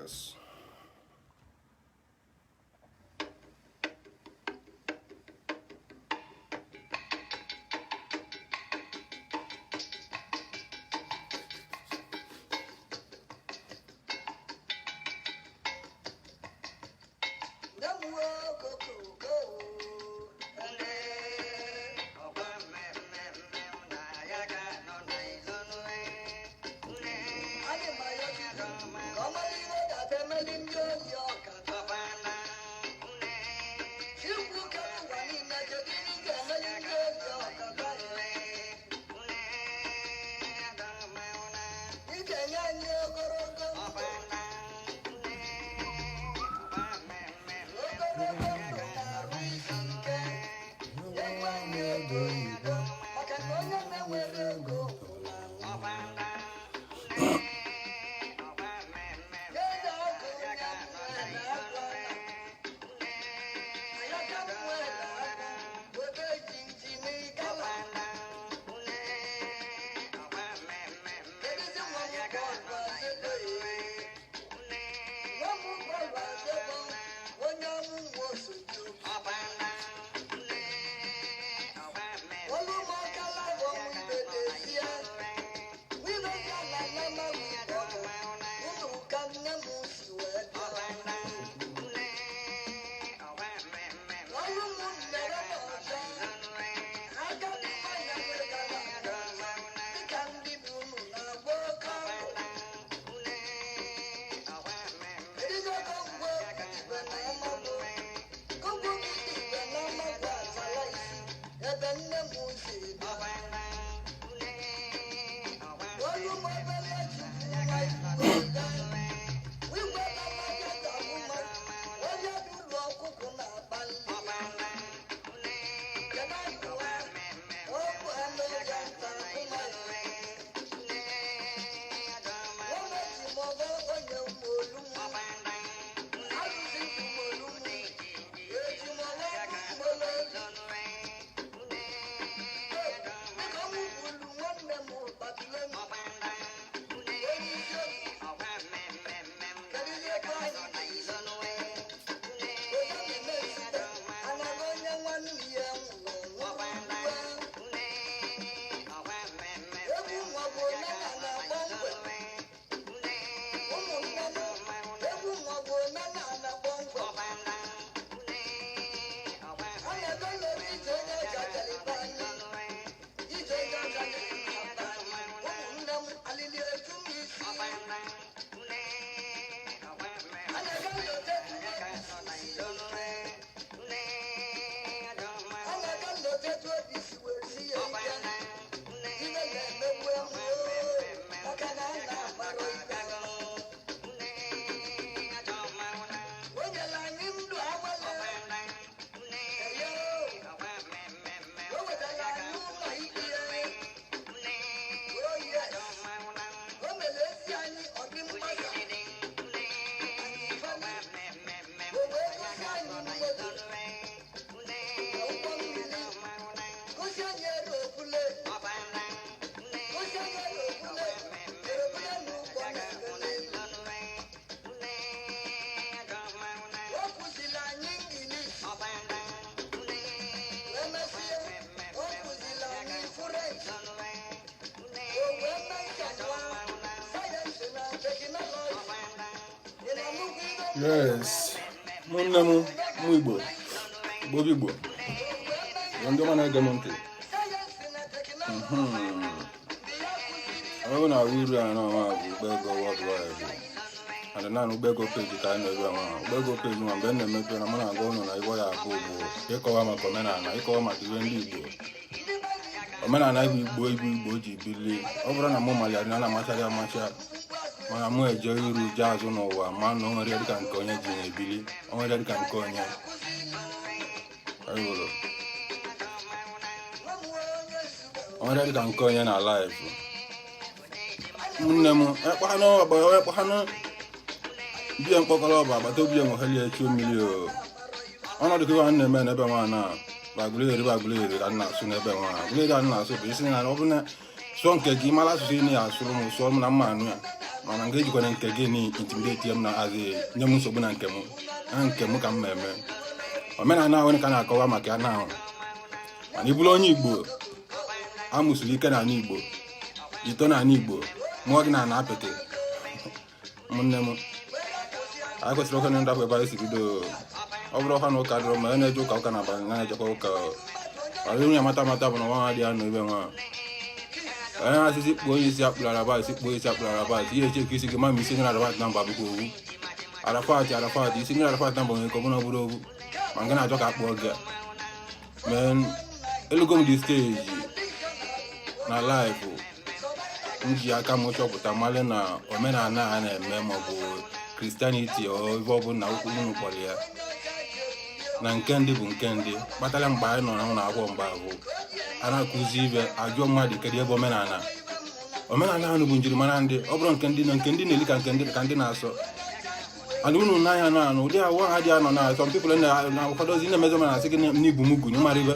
Yes. Yes, ụmụnne m, ụmụ Igbo, Igbo bụ Igbo, ndị ọma na-ege m ntị. Ọ bụrụ na ahụ iru ya n'ọnwa bụ Ugbego Worldwide and naanị Ugbego page ka anyị na-ebi ọnwa Ugbego page nwa mgbe m na-emepe na mụ na-agwa ụnụ na iwe ya abụ bụ ịkọwa maka omenala, ịkọwa maka ihe ndị Igbo, omenala bụ Igbo, ibu Igbo ji bili. Ọ bụrụ na mụ maliara na na-amachara amacha, mana mụ eje iru je azụ n'ụwa, ma na o nwere dịka nke onye ji na-ebili, o nwere dịka nke onye o nwere dịka nke onye na life. Ụmụnne m, ekpahanụ ọgba, ekpahanụ bie mkpọkọrọ ọba agbata obi enwegheli echu mmiri o. Ọnọdụ ka a na-eme n'ebe nwa na bụ Aguleri, bụ Aguleri ka m na-asụ n'ebe nwa. Aguleri a na-asụ bụ isi na ọ bụ na sụọ nke gị mara asụsụ ị na-asụrụ m, sụọ m na mma anụ ya. Mana nga ejikwana nke gị na intimidate m na azị nye m nsogbu na nke m, na nke m ka m eme. Omenala ahụ ka na-akọwa maka ya na ahụ, mana ị bụrụ onye Igbo amụsiri ike n'ala Igbo, ito n'ala Igbo, mụọ gị na ana apịtị, ụmụnne m, anyị kwesịrị ọkwa ndapụ ebe anyị si bido. Ọ bụrụ ọkwa na ụka dịrọ ma na-eje ụka, ụka na-abalị na-ejekwa ụka ọrụ onye amata amata bụ na nwa ha dị ya nọ ebe nwa onye na-asịsị kpuo onye isi akpụrụ arabat, kpuo isi akpụrụ arabat, ihe eche ka isi gị ma ma isi nyere arabat na mba bụkwa owu arafat arafat isi nyere arafat na mba nwere ka ọ bụrụ bụrụ owu ma nga na-achọ ka akpụọ gị. Men elugo m the stage na life m ji aka m chọpụta mmalị na omenala a na-eme maọbụ Christianity ọ ife ọbụla okwu unu kpọrọ ya na nke ndị bụ nke ndị kpatara mgbe anyị nọ na ụlọ akwụkwọ, mgbe ahụ a na-akụzi ibe ajụọ mmadụ kedu ebe omenala. Omenala ahụ bụ njirimara ndị ọ bụrụ nke ndị nke ndị na-eli ka nke ndị ka ndị na-asọ and unu n'anya na anụ ụdị ahụ ha dị anọ na some people na ụfọdụ na-emezi omenala sị gị n'ibu mugu mara ibe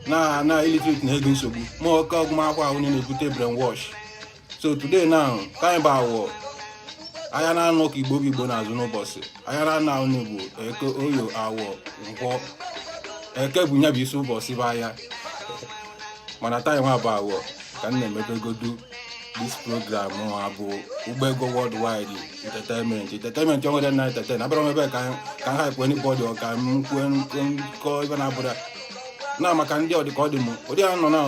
na na illiterate na ego nsogbu ma oke ọgụmakwụkwọ ahụ na-ebute brainwash. So today now ka anyị bụ awọ anya na-anụ ka Igbo bụ Igbo na-azụ n'ụbọchị anya na-anụ ahụ n'Igbo, Eke, Oyo, Awọ, Nkwọ. Eke bụ nya bụ isi ụbọchị bụ ahịa, mana taa nwa bụ awọ ka m na-emepegodu this program ha bụ Ụgbọego Worldwide Entertainment. Entertainment o nwere na entertain abịara m ebe ka ka m hype anybody ọ ka m kwue nkọ ibe na-abụra na maka ndị ọ dị ka ọ dị m ụdị ha nọ na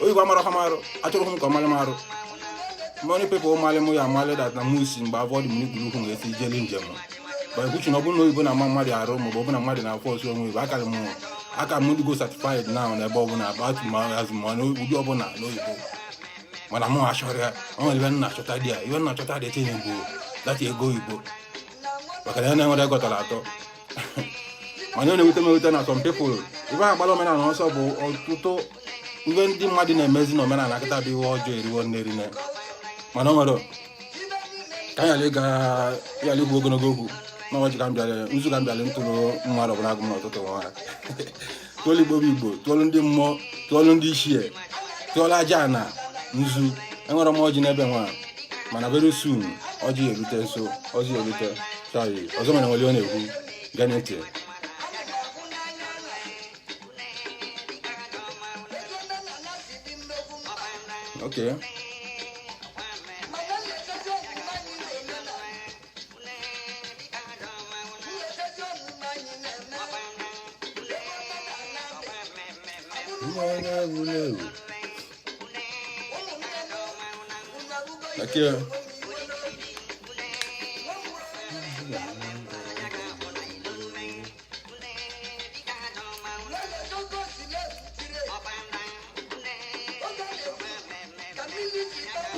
oyibo amara ha marụ achọrọ m ka ọ malị m arụ. Many people malị m ya amalị that na mụ si mgbe afọ dị m n'ikpuru ukwu wee si jeli njem but ekwuchi na ọ bụrụ na oyibo na-ama mmadụ arụ maọbụ ọ bụ na mmadụ na-afọ ọsọ onwe oyibo akarị m aka m dịgo certified now n'ebe ọbụla about ma azụ ma n'ụdị ọbụla n'oyibo, mana mụ achọrọ ya. Ọ nwere ibe m na-achọta dị ya, ibe m na-achọta dị etinye bụ data ego oyibo maka na ya na-enwere ego tọrọ atọ. Mana ọ na-ewute m ewute na some people ibe ha gbara omenala ọsọ bụ ọtụtụ ibe ndị mmadụ na-emezi na omenala kịta bụ iwe ọjọọ eriwo nne rinne. Mana o nwere ka anyị ghara ịga ghara ikwu ogologo okwu na ọjị ka m bịara nzu ka m bịara ntụrụ mmadụ ọbụla agụ m n'ụtụtụ nwa tụọlụ Igbo bụ Igbo, tụọlụ ndị mmụọ, tụọlụ ndị ichie, tụọlụ aja na nzu. Enwere m ọjị n'ebe nwa, mana very soon ọjị erute nso, ọjị erute. Sorry, ọzọ mere nwere ọ na-ekwu gee ntị. Okay. Okay.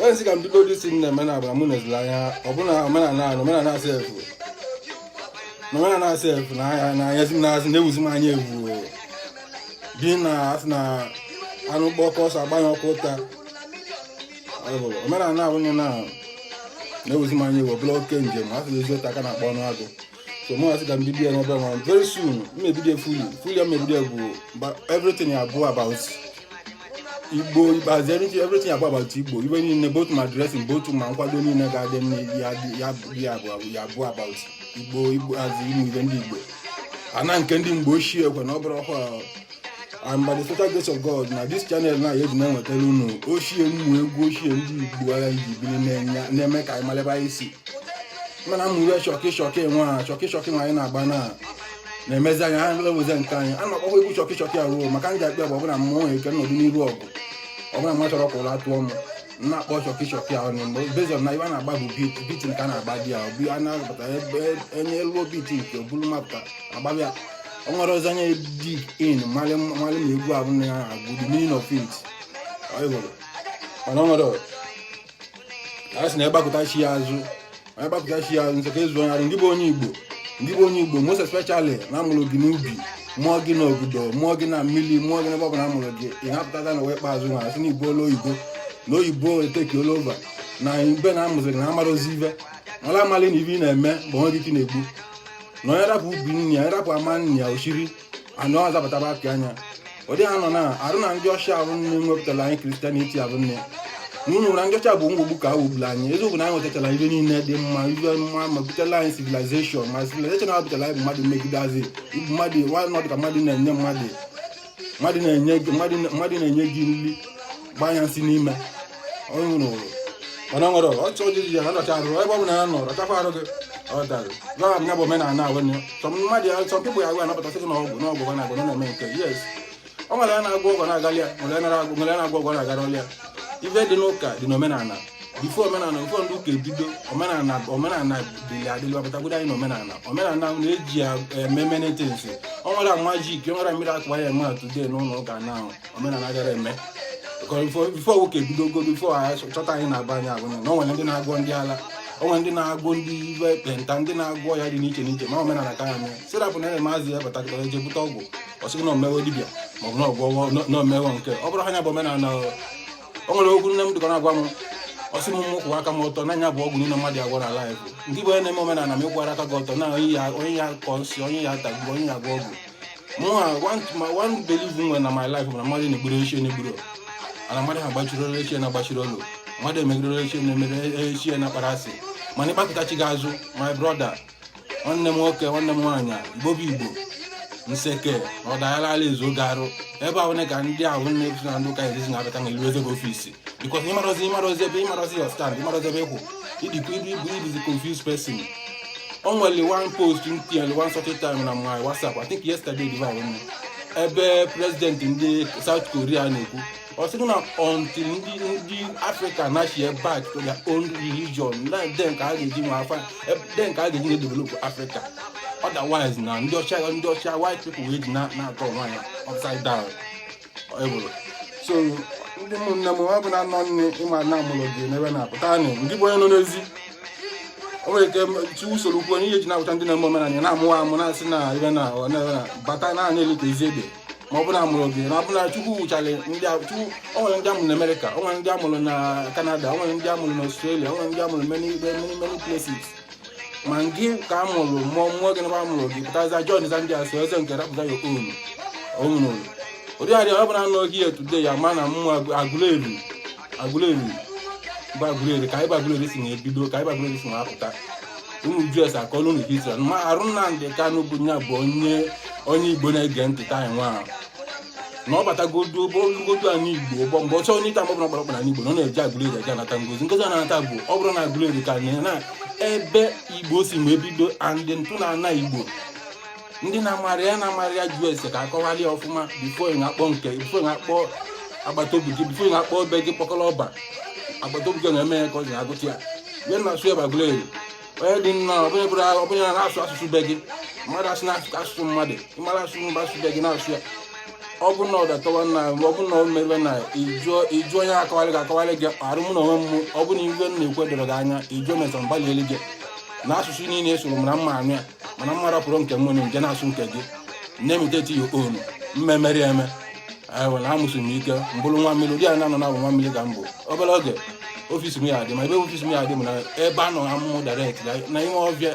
Wee sị ka m bido disi na-eme na abara mụ neziri anya ọbụna omenala anyị, omenala sef na omenala sef na anya na anyezi m n'azụ na-ewuzi m anya ewu bi na asị na anụ kpọkọ ọsọ agbanye ọkụ ụta. Omenala ahụ na na-ewuzi m anya ewu ọbụla oke njem asị ezi ụta aka na-akpọ ọnụ agụ. So mụ asị ka m bido ya n'ebe nwa. Very soon m ebido fully fully. M ebido bụ everything ya bụ about Igbo ikpeazụ, everything everything ya bụ about Igbo, ibe niile, both ma dressing, both ma nkwado niile ga-adị ya ya ya bụ about Igbo. Igbo azụ ịmụ ibe ndị Igbo ana nke ndị mgbe ochie ekwe na ọ bụrụ ọkwa. And by the special grace of God, na this channel na eji na-enwetara unu ochie mmụ egwu ochie ndị Igbo agha ji biri na-eme ka anyị mara ebe anyị si. Mana mmụ iwe shọkị shọkị nwa shọkị shọkị nwa anyị na-agba na na-emezi anyị ha ewezi nke anyị a na-akpọkwa egwu shọkị shọkị ahụ maka ndị akpị bụ ọbụla mmụọ nwere ike nọdụ n'iru ọgụ ọbụla mma chọrọ ka ụra tụọ m na-akpọ shọkị shọkị ahụ na mgbe based on na iwe a na-agba bụ beat beat nke a na-agba di ya obi a na-apụta ebe enye elu beat nke obulu mapụta agbabịa o nwere ọzọ anya dig in malị malị ma egwu ahụ na ya agụ the meaning of it. Ọ hụrụ mana o nwere a sị na ịgbakụta chi ya azụ, onye gbakụta chi ya azụ nsọ ka ezu onye arụ. Ndị bụ onye Igbo, ndị bụ onye Igbo most especially na amụrụ gị n'ubi, mụọ gị n'obodo, mụọ gị na mmiri, mụọ gị n'ebe ọbụla amụrụ gị, ị na-apụtata na ụwa ikpeazụ nwa sị na Igbo olu oyibo na oyibo eteki all over na mbe na amụziri na amarozi ibe mara amalị na ibe ị na-eme bụ onwe gị ka ị na-egbu na onye rapụ ubi nne ya rapụ ama nne ya osiri anụ azapụtaba aka anya ụdị ha nọ na arụ na ndị ọchịa ahụ nne nwepụtara anyị Christianity ahụ nne Na unu na ndị ọcha bụ ngwogbu ka awogburu anyị. Eziokwu na anyị nwetachara ibe niile dị mma, ibe mma, ma butela anyị civilization, ma civilization ahụ butela anyị bụ mmadụ megidezi mmadụ. Nọdụ ka mmadụ na-enye mmadụ, mmadụ na-enye gị, mmadụ na-enye gị nri, gbanya nsị n'ime onye nwụrụ. Mana nwere ọchọ ojiji ya nọcha arụ ebe ọ bụla ya nọ, rachakwa arụ gị. Ọ dara gwa m ya bụ omenala ahụ. Some mmadụ, some people ya agwa anapụta sị gị na ọgwụ, na ọgwụ na-agwọ na na-eme nke. Yes, ọ nwere ya na-agwọ ọgwụ na-agalị ya, nwere ya nara agwọ, nwere ya na-agwọ ọgwụ na-agara ọlịa. Ife dị n'ụka dị n'omenala. Before omenala, before ndị ụka ebido omenala, omenala dịrị adịrị wapụtagodo anyị n'omenala. Omenala ahụ na-eji ya eme many things. Ọ nwere magic, ọ nwere miracle anyị eme today n'ụlọ ụka na omenala agaghị eme. Because before ụka ebidogo, before anyị chọta anyị na-aba anyị abụ na o nwere ndị na-agwọ ndị ala, o nwere ndị na-agwọ ndị ibe ekpenta, ndị na-agwọ ya dị n'iche n'iche. Ma omenala ka ya mee sirapụ na eme azụ ya batakịtara eje bute ọgwụ, ọ sị gị na omewe dibịa maọbụ na ọgwọwọ na omewe nke ọ bụrụ anya bụ omenala. O nwere okwu nne m dịkọ na-agwa m, ọ sị m m kwụwa aka m ọtọ na anya bụ ọgwụ niile mmadụ agwọ na life. Nke bụ onye na-eme omenala ma ịkwara aka gị ọtọ na onye ya, onye ya kọ nsị, onye ya tagbu, onye ya agwọ ọgwụ. Mụnwa, one belief m nwere na my life bụ na mmadụ na-egburu echie na-egburu ana, mmadụ ha gbachiri olu echie na-agbachiri olu, mmadụ emegidere echie na-emere echie na-akpara asị. Mana ịkpapụta chi gị azụ, my brother, nwanne m nwoke, nwanne m nwaanyị, Igbo bụ Igbo, nseke na ọdaghala ala ezu oge arụ ebe ahụ ka ndị ahụ na-efu na ndị ụka ezizi na-abata na elu eze gị office, because ịmarozi ebe, ịmarozi your stand, ịmarozi ebe ịkwụ, ịdịkwa ibu ibu ịdịzi confused person. O nwere one post m tinyere one certain time na my WhatsApp, I think yesterday, dị ahụ ebe president ndị South Korea na-ekwu, ọ sị na until ndị Africa nachie back to their own religion, na then ka a ga-eji nwe afa, then ka a ga-eji na-develop Africa. Otherwise na ndị ọcha, white people, wee ji na-atọ onwe ya upside down ebụrụ. So ndị ụmụnne m, ọ bụ na nọ nne ịma na amụrụ gị n'ebe na-apụta anyị, ndị bụ onye nọ n'ezi, o nwere ike chi usoro ukwu onye ihe ji na-awụcha ndị na-eme omenala ya na-amụ amụ na-asị na ebe na ọ na ebe na bata na elu ka ezi ede, ma ọ bụ na amụrụ gị na ọ bụ na Chukwu wuchara ndị Chukwu. O nwere ndị amụrụ na Amerịka, o nwere ndị amụrụ na Canada, o nwere ndị amụrụ na Australia, o nwere ndị amụrụ many many many places. Ma gị ka a mụrụ mmụọ mmụọ gị n'ebe a mụrụ gị pụtaza join za ndị asị eze nke rapụta your own own ụdị adị. Ọ bụla nọ here today ya ma na mmụọ Agụleri, Agụleri bụ Agụleri ka anyị bụ Agụleri si na-ebido, ka anyị bụ Agụleri si na-apụta. Unu ju ese akọlụ unu history ma arụ Nnamdị Kanụ bụ nya bụ onye Igbo na-ege ntị taa nwa na ọ batagodu olugodu anyị Igbo gbọ mgbe ọchọ onye ita mgbe ọbụla gbara n'Igbo na ọ na-eji Agụleri eji anata ngozi. Ngozi a na-anata bụ ọ bụrụ na Agụleri ka na ebe Igbo si ma ebido and ntụ na ana Igbo. Ndị na-amarị ya na-amarị ya jụọ ese ka akọwalị ya ọfụma before ị na-akpọ nke, before ị na-akpọ agbata obi gị, before ị na-akpọ ebe gị kpọkọrọ ọba agbata obi gị na-eme ya ka ọ ji na-agụta ya ihe na-asụ ebe Agụleri. Onye dị nnọọ ọbụla bụrụ ọbụla na-asụ asụsụ be gị, mmadụ asụ na-asụ asụsụ mmadụ, ịmara asụ mba asụsụ be gị na-asụ ya. Ọ bụ na ọ datọwa na ọ bụ na o merwe na ịjụọ onye akọwalị gị, akọwalị gị arụ. Mụ na onwe m, ọ bụ na igwe m na-ekwe doro gị anya, ịjụọ mesọ mgbalị gị na asụsụ niile esoro m na mma anụ ya, mana mma rapụrụ nke m nje na-asụ nke gị na-emiteti ya onu mmemeri eme ewe na amụsụ m ike mbụrụ nwa mmiri ụdị a na-anọ na bụ nwa mmiri ka m bụ. Obere oge office m ya adị, ma ebe office m ya adị bụ na ebe a nọ amụmụ direct na ime ọbịa,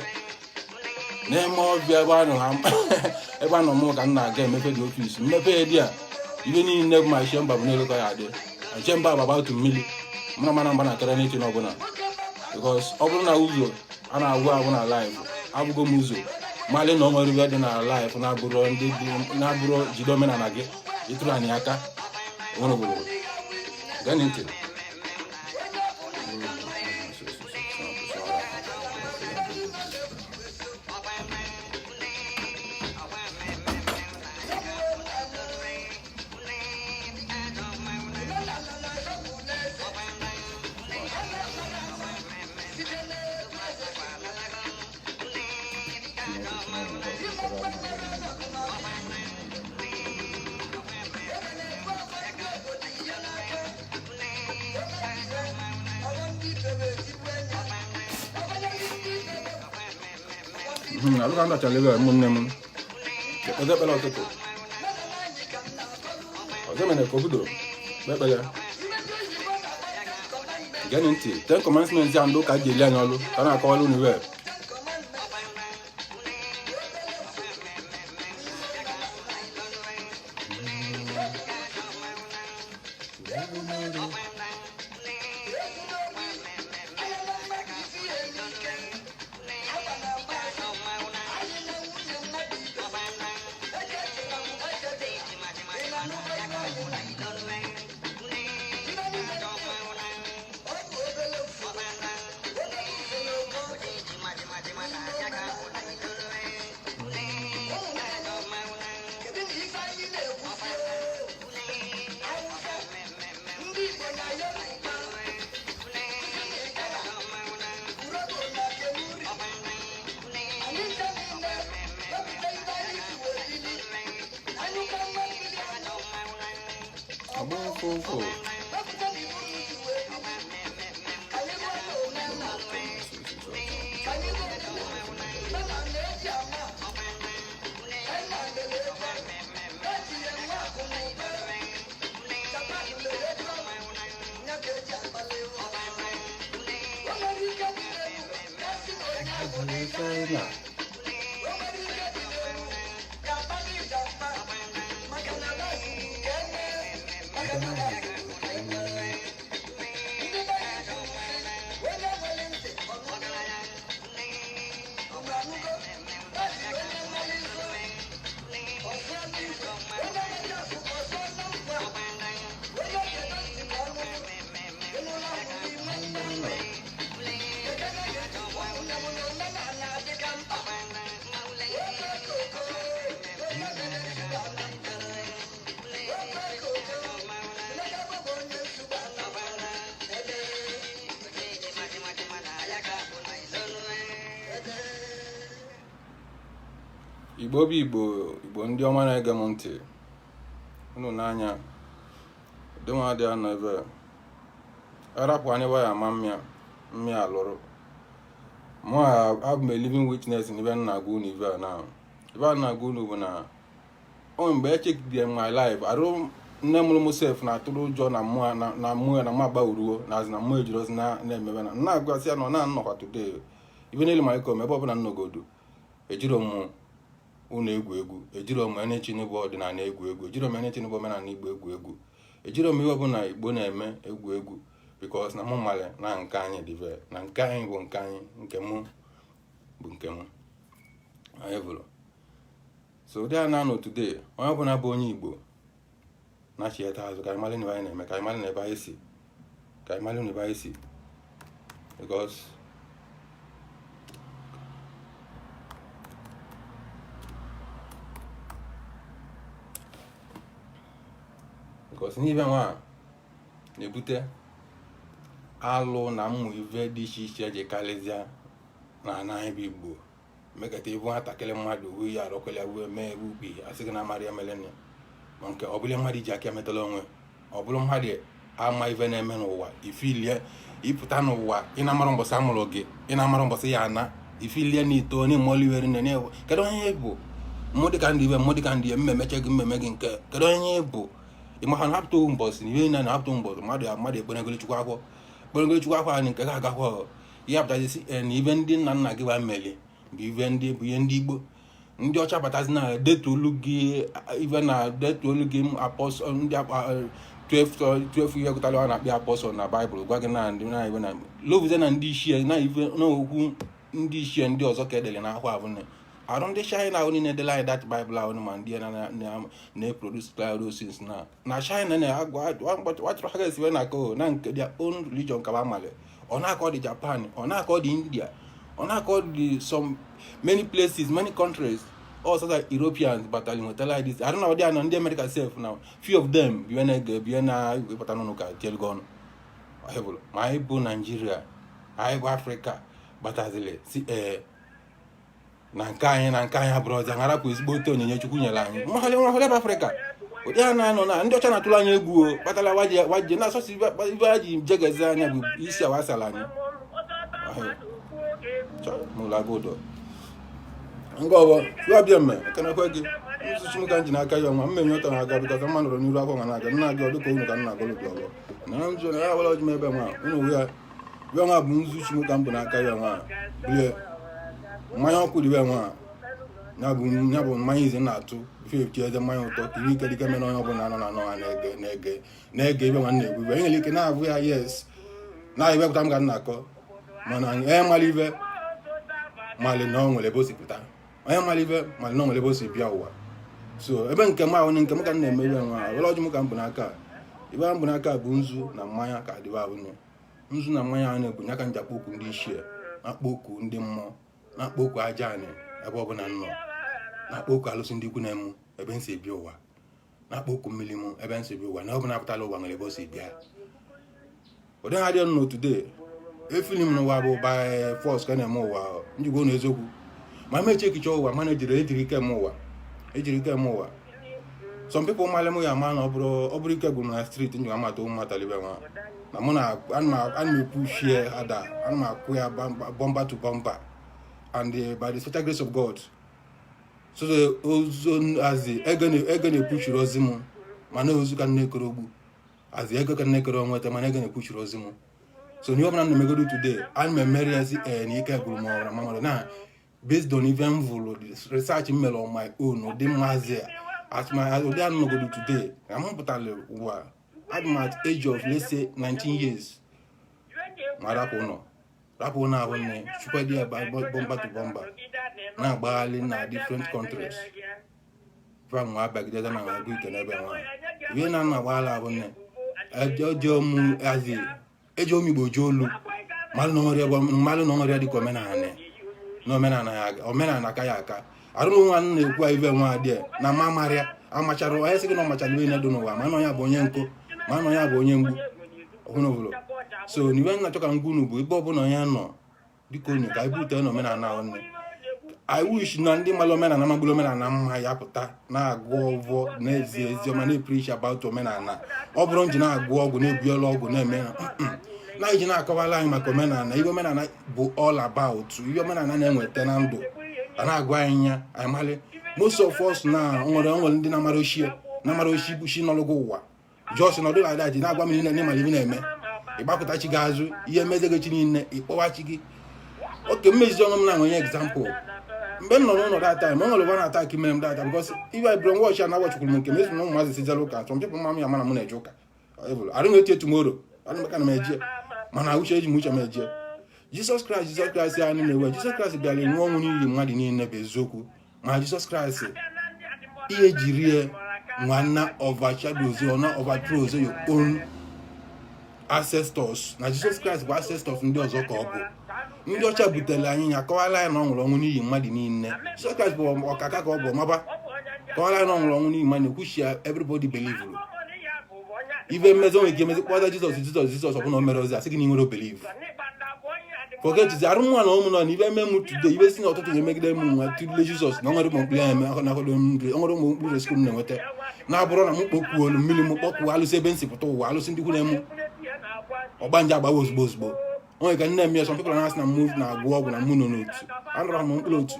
n'ime ọbịa ebe a nọ ebe a nọ mụ ka m na-aga emepe dị office mmepe dị a. Ibe niile bụ ma chamber bụ n'elu ka ya adị. Chamber bụ about mmiri mara mara mba na-akara n'eche n'ọbụla, because ọ bụrụ na ụzọ a na-agwụ agwụ na life abụgo m ụzọ malị na o nwere ibe dị na life na-abụrụ ndị dị na-abụrụ jide omenala gị ịtụrụ anyị aka onwere obodo. Gee ntị. Alụka ndachara ebe ụmụnne m ekpeze ekpere ụtụtụ ọzọ mere ka o bido kpee ekpere. Geenụ ntị, Ten Commandments a ndị ụka ji eli anyị ọlụ ka a na-akọwara unu wee. Afụfụ. China. Igbo bụ Igbo, Igbo ndị ọma na-ege m ntị, unu n'anya dịnwa dị anọ ebe arapụ anyị waya ama mmịa mmịa alụrụ mụ. Abụ m a living witness na ibe m na-agwa unu ibe a na ibe a na-agwa unu bụ na o mgbe echekidere my life arụ nne mụrụ m sef na-atụrụ ụjọ na mmụọ na mmụọ na mma agbawuruo na azụ na mmụọ ejiri ozi na-emebe na na-agwasị ya na ọ na-anọkwa today ibe n'elu ma ikom ebe ọbụla nnogodo ejiro m unu egwu egwu, ejiro m anything bụ ọdịnala egwu egwu, ejiro m anything bụ omenala Igbo egwu egwu, ejiro m ihe ọbụla Igbo na-eme egwu egwu, because na mụ mara na nke anyị dị ve na nke anyị bụ nke anyị, nke mụ bụ nke mụ anyị bụrụ. So ụdị a na-anọ today, onye ọbụla bụ onye Igbo na-achieta azụ ka anyị mara na ebe anyị na-eme, ka anyị mara na ebe anyị si, ka anyị mara na ebe anyị si, because n'ibe nwa na-ebute alụ na mmụ ive dị iche iche ji karịzịa na ana anyị bụ Igbo mekata ibu nwatakịrị mmadụ uwe ya arọkwala uwe mee ebe ukpi asị gị na amara ya mere ya ma nke ọ bụla mmadụ ji aka emetala onwe ọ bụrụ mmadụ ama ife na-eme n'ụwa ifilie ịpụta n'ụwa ị na-amara mbọsị amụrụ gị, ị na-amara mbọsị ya ana ifilie na ito onye mmọliwere nne na kedu onye bụ mmụ dịka ndị ibe mmụ dịka ndị mmemeche gị mmemme gị nke kedu onye bụ ịma ha na-apụta mbọsị na ihe na na-apụta mbọsị mmadụ ya mmadụ ekperegolo Chukwu akwọ kperegolo Chukwu akwọ anyị nke ga-agakwa ihe apụtazi si na ibe ndị nna nna gị ba mmeli bụ ibe ndị bụ ihe ndị Igbo ndị ọcha batazi na detuolu gị ibe na detuolu gị apostle ndị 12 ihe gụtara a na-akpị apostle na Baịbụl gwa gị na ndị na ibe na lovuze na ndị ichie na ibe na okwu ndị ichie ndị ọzọ ka edere n'akwụkwọ abụ arụ ndị China ahụ niile edela anyị that Bible ahụ ma ndị na-eproduce cloud na na China na-agwa ha ga-esiwe na akọ na nke their own religion ka amale ọ na-akọ dị Japan, ọ na-akọ dị India, ọ na-akọ dị some many places, many countries, all sorts of Europeans batara nwetara this. I don't know ndị na ndị America sef now, few of them bie na-ege bie na ịpụta n'ụlọ ka tielgo ọnụ ma anyị bụ Naijiria, anyị bụ Afrịka batazili si ee na nke anyị na nke anyị abụrụ ọzọ harapụ ezigbo ote onyinye Chukwu nyere anyị nwahọle nwahọle bụ Afrịka ụdị ha na-anọ na ndị ọcha na-atụrụ anyị egwu o kpatara waje na asọsị ibe ha ji jegezi anya bụ isi awasara anyị n'ụlọ agụdọ nga ọbọ abịa mme ekenekwe gị nzuchi m ka m ji n'aka ya ọnwa mmenye ụtọ na-aga bikọta mma nọrọ n'iru akwọ na-aga nna gị ọdụka unu ka nna agọlụ gị ọbọ na nzu na ya wara ọjị m ebe nwa unu ya bịa nwa bụ nzuchi m ka m bụ n'aka ya nwa bulie mmanya ọkụ dị nwa ya bụ mmanya ize na-atụ ife echi eze mmanya ụtọ ka ihe ike dike mere onye ọbụla nọ na anọ ha na-ege na-ege na-ege ibe nwanne egwu ibe enwere ike na-abụ ya yes na iwepụta m ka m na-akọ mana onye mara ibe malị na ọ nwere ebe o si pụta, onye mara ibe malị na ọ nwere ebe o si bịa ụwa. So ebe nke m ahụ nke m ka m na-eme ibe nwa were ọjị m ka m bụ n'aka ibe m bụ n'aka bụ nzu na mmanya ka adịba abụ nzu na mmanya a na-ebu ya ka m ji akpọ okwu ndị ichie na-akpọ okwu ndị mmụọ na-akpọ okwu aja anị ebe ọbụla m nọ na-akpọ okwu alụsị ndị ikwu na-emu ebe m si bịa ụwa na-akpọ okwu mmiri mụ ebe m si bịa ụwa na ọbụla apụtala ụwa nwere ebe o si bịa. Ụdị ha dị nọ today efilim n'ụwa bụ by force ka na-eme ụwa njikwa na eziokwu ma m echekicha ụwa mana ejiri ejiri ike eme ụwa ejiri ike eme ụwa. Some people male mụ ya ama na ọ bụrụ ike gwụrụ na street nji amata ụmụ matalibe nwa na mụ na ana m epushie ada, ana m akwụ ya bumper to bumper, and by the special grace of God, so ozu azi ego ego na-epuchiri ozi m, mana ozu ka nne kere ogbu azi ego ka nne kere nweta, mana ego na-epuchiri ozi m. So n'ihe ọbụla m na-emegodo today, ana m emeri ya si ee na ike gwụrụ m ọra mamara na based on ife m vụrụ, research m mere on my own, ụdị mmazi at my ụdị anụ nọgodo today na m pụtara ụwa. Adị m at age of, let's say, 19 years, ma rapụ ụlọ, rapụ ụlọ ahụ nne chukwadi ya bumper to bumper na-agbagharị na different countries fa nwa abịagideza na agụ ike n'ebe nwa ihe na nna agbagharị ahụ nne eji eji omi igbo ji olu mmalụ na onwere dịka omenala na omenala ya, omenala aka ya aka arụ nwa na-ekwu ive nwa dị na mma marịa amachara onye sị gị na ọ machara ibe dị n'ụwa, ma na onye bụ onye nkụ, ma na onye bụ onye mgbu ọhụrụ. So n'iwe nna chọ ka ngwa unu bụ ebe ọbụla onye nọ, biko unu ka anyị bute na omenala ahụ nne. I wish na ndị mara omenala magburu omenala mma ya pụta na-agụ ọvọ na-ezi ezi ọma, na-epreach about omenala. Ọ bụrụ nji na-agụ ọgwụ, na-ebuela ọgwụ, na-eme na iji na-akọwara anyị maka omenala, ihe omenala bụ all about, ihe omenala na-enweta na ndụ, a na-agụ anyị ya, anyị malị. Most of us na nwere ndị na-amara ochie, na-amara ochi bụ chi nọlụgo ụwa jos nọdụ like that, na-agwa m niile n'ịmara ibe na-eme ịgbapụta chi gị azụ, ihe meze gị chi niile ịkpọwa chi gị oke mmezizi ọnụ m na onye example. Mgbe m nọ n'ụlọ that time, o nwere one attack mere m that time because iwe brain wash a na-awọchikwuru m nke m ezu na ụmụazị sijere ụka. Some people ma m ya mana m na-eje ụka arụ m etie tomorrow ka na m eje, mana uche eji m uche m eje. Jizọs Kraịst, Jizọs Kraịst anyị na-ewe, Jizọs Kraịst bịara nwụọ ọnwụ n'ihi mmadụ niile bụ eziokwu, ma Jizọs Kraịst ihe jiri nwanna overshadows or not overthrows your own ancestors, na Jizọs Kraịst bụ ancestors ndị ọzọ ka ọ bụ ndị ọcha butere anyị ya kọwara anyị na ọ nwụrụ ọnwụ n'ihi mmadụ niile. Jizọs Kraịst bụ ọkaka ka ọ bụ maba kọwara anyị na ọ nwụrụ ọnwụ n'ihi mmadụ ekwuchi ya, everybody believe. Ife mmezi onwe ike emezi kpọta Jizọs, Jizọs, Jizọs ọbụla o mere ozi asị gị na ị nwere believe, forget it. Arụ nwa na ụmụ nọ na ibe eme m today, ibe si n'ọtụtụ ga-emegide m nwa tụle Jizọs na onwere ụmụ mkpụrụ ya eme na akwado nri, onwere ụmụ mkpụrụ school m na-enweta na-abụrụ na m kpọkwuo olu mmiri, m kpọkwuo alụsị ebe m si pụta ụwa, alụsị ndị ikwu na-emu ọgbanje agbawa ozugbo ozugbo. Onwe ka nne m ya, some people na-asị na mụ na-agwọ ọgwụ na mụ nọ n'otu anụrụ m mkpụrụ otu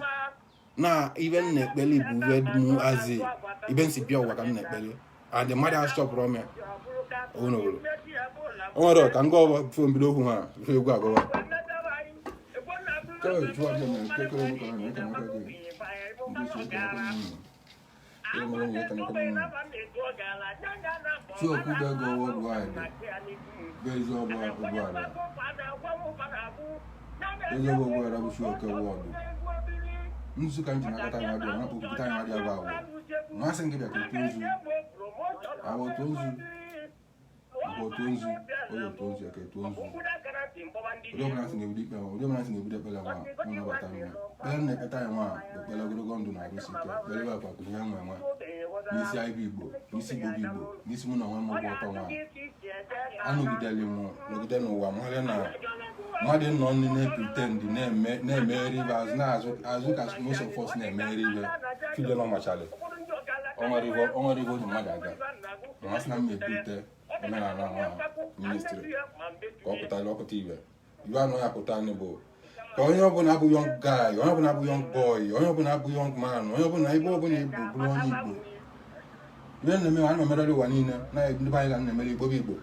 na ibe m na-ekpeli bụ ibe mụ azi ibe m si bịa ụwa ka m na-ekpeli, and mmadụ asọpụrụ m ya onwere o nwere ka ngwa ọba before mbido okwu ha, before egwu agụwa. Chọọ chụọ aja mere kekere m kọrọ na ekenekwe gị ndị isi ekenekwe m unu ihe mere na ekenekwe m unu Chukwuka ego worldwide bụ ezi ọbụ ụgbọala, ezi ọbụ ụgbọala bụ Chukwuka world nzu ka m ji nakọta anyị adịghị na kpọpụta anyị adịghị agwa agwụ masị gị bịa ka otu nzu agwa otu nzu agwa otu nzu onye otu nzu ya ka etu nzu ụdị ọbụla sị na-ebido ikpe ụdị ọbụla sị na-ebido ekpere nwa mụ nabata nwa ekpere na-ekpeta anyị nwa bụ ekpere ogologo ndụ na arụsi ike, ekpere ebe akwa ihe nwe nwa n'isi anyị bụ Igbo, n'isi Igbo bụ Igbo, n'isi mụ na onwe m bụ ọtọ nwa anọgidere m nọgide n'ụwa mmadụ na mmadụ nọ nne na-epretend na-emeghere ibe azụ na-azụ azụ ka most of us na-emeghere ibe filo na ọmachali onwere ibe oji mmadụ aga ma sị na m ebute omenala nwa ministry ka ọ pụtara ọpụta ibe ibe anọ ya pụta anyị bụ ka onye ọbụla bụ young guy, onye ọbụla bụ young boy, onye ọbụla bụ young man, onye ọbụla ebe ọbụla Igbo bụrụ onye Igbo ihe na-eme a na-emerịrị ụwa niile na ndị be anyị ga na-emere Igbo bụ Igbo,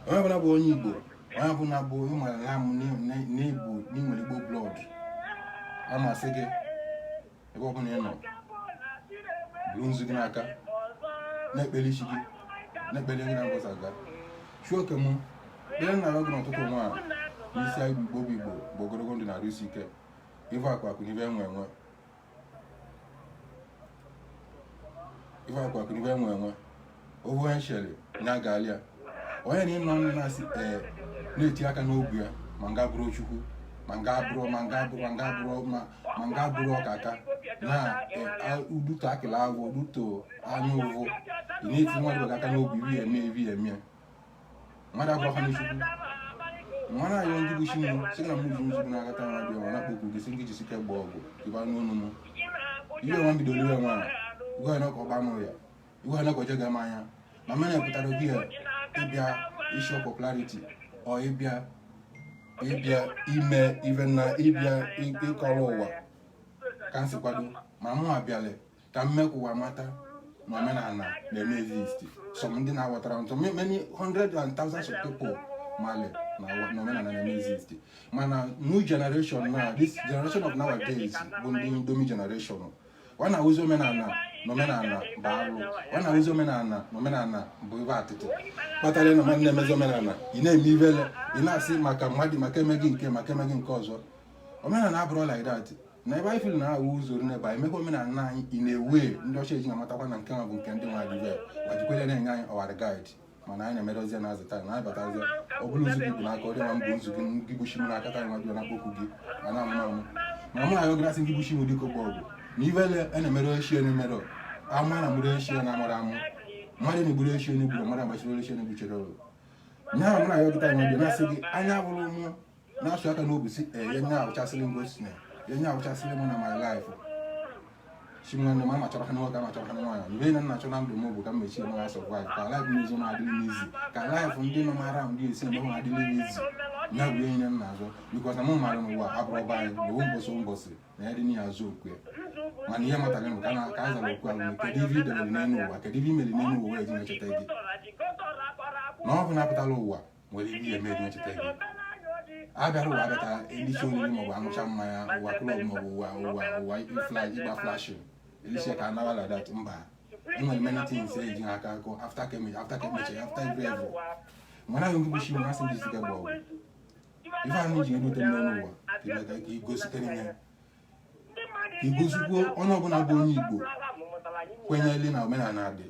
onye ọbụla bụ onye Igbo, onye ọbụla bụ ịmara na n'Igbo n'inwere Igbo blood, amasị gị ebe ọbụla ị nọ buru nzu gị n'aka na-ekpere isi gị, na-ekpere gị na ngọzi aga chuoke mụ kpere nna ya gị n'ụtụtụ nwa n'isi anyị Igbo bụ Igbo bụ ogologo ndụ na-arụ isi ike, ife akụ akụ n'ife enwe enwe, ife akụ akụ n'ife enwe enwe ovu onye chere nya gaali ya onye na ịnọ nne na-asị ee na-eti aka n'obi ya ma nga bụrụ Chukwu ma nga bụrụ ma nga bụrụ ma nga bụrụ ma nga bụrụ ọkaka na uduto akịla agwọ uduto anya ụvụ ị na-eti mmadụ aka n'obi ibi eme ibi eme mmadụ abụrụ ha n'Chukwu nwa na-ayọ ndị bụ chi mụ sị na mụ ji nzugbo na-agata nwa dị ọnwa na-akpọkwu gị sị gị jisike gba ọgụ ịba n'onu mụ ihe nwa bidoro iwe nwa gwa ya na ọka ọgba mụ ya Iwe ha na-ekọje ga anya na mmena pụtara gị ịbịa ishow popularity or ịbịa ime ive na ịbịa ịkọrọ ụwa ka m si kwado. Ma mụ abịala ka m mee ka ụwa mata na omenala na-eme exist. Some ndị na-aghọtara ntọ, many hundreds and thousands of people mali na omenala na-eme exist, mana new generation na this generation of nowadays bụ ndị Indomie generation. Ọ na-awụzi omenala na omenala bụ alụ. Ọ na-awụzi omenala na omenala bụ ibe atịtị kpatara na mmadụ na-emezi omenala. Ị na-eme ivele, ị na-asị maka mmadụ, maka emeghị nke, maka emeghị nke ọzọ. Omenala abụrụ like that. Na ebe anyị feel na awụ ụzọ n'ebe anyị emekwa omenala anyị ị na-ewe ndị ọcha eji na-amatakwa na nke nwa bụ nke ndị nwa adịve wajikwere na-enye anyị our guide. Mana anyị na-emedozie na azụ taa na anyị batazie, ọ bụrụ nzu gị bụ n'aka, ọ dị nwa mbụ nzu gị gị gbuchi m n'aka taa nwa dị na akpọkwu gị ma na amụ amụ. Mana mụ na ya gasị gị gbuchi m dịka ogbe ọgwụ na ivele a na-emere ochie na-emere ama na mụrụ ochie na amụrụ amụ mmadụ na-egburu ochie na-egburu mmadụ agbachiri ochie na-egbuchere ọrụ nya. Mụ na ya gịta nwa dị na-asị gị anya bụrụ mụ na-asụ aka n'obi si ee nye awụchasịrị ngosi na ya nye awụchasịrị m na my life. Chi nwanne m, amachọrọ ha nwoke, amachọrọ ha nwaanyị. Ibe na nna-achọ na ndụ m bụ ka m mechie m ha survive, ka life m ezo m adịrị m easy, ka life ndị nọ m around ndị esi eme m adịrị m easy. Ya bụ ihe m na-azọ, because na mụ mara n'ụwa abụrụ ọba anyị na owu mbọsị mbọsị na ya dị n'ihe azụ okwu ya. Mana ihe matara bụ ka a zara okwu ahụ: kedu ife i debere n'elu ụwa? Kedu ife i mere n'elu ụwa wee ji na-echeta gị? Na ọ bụ na-apụtala ụwa nwere ihe eme eji na-echeta gị. Abịara ụwa abịata elicha oriri maọbụ aṅụcha mmanya ụwa club maọbụ ụwa ịgba flashing elisia ka anawa like that. Mba, enwere many things eji ha aka akọ after ka emechi, after ka emechi, after every evil. Mana ahụ gị bụ shi na asị ndị sike gba ọgwụ ife ahụ ji erute m n'elu ụwa ka igosikere ya, ka igosikwuo onye ọbụla bụ onye Igbo kwenyere na omenala dị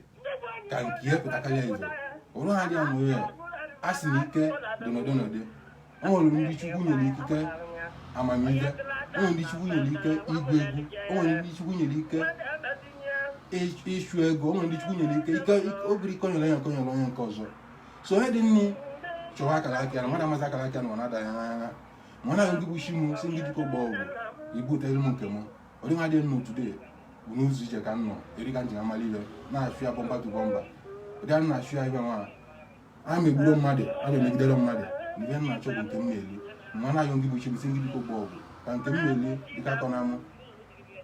ka nke ya pụtakarịa ife ụrụ ha dị amụrụ ya. A sị na ike dị n'ụdị n'ụdị. O nwere ndị Chukwu nyere ikike amamihe, o nwere ndị Chukwu nyere ike ịgụ egwu, o nwere ndị Chukwu nyere ike ịchụ ego, o nwere ndị Chukwu nyere ike ike obiri ike onyere onye nke onyere onye nke ọzọ. So onye dị nni chọwa akara aka ya na mmadụ amazi akara aka na ọ na-ada ya n'anya. Mana ahụ ndị bụ shi m si ndị dịka gba ọgwụ ibutere m nke m ọ dịghị adị nnụ today bụ n'ụzọ ije ka m nọ eri ka njem amala ile na-achụ ya bumper to bumper. Ụdị a na-achụ ya ibe nwa a megburu mmadụ, a na-emegidere mmadụ. Ibe m na-achọ bụ nke m na-eli. Mana ayọ ndị bụ chi m si ndị biko gba ọgwụ ka nke m na-eli dịka akọ na mụ,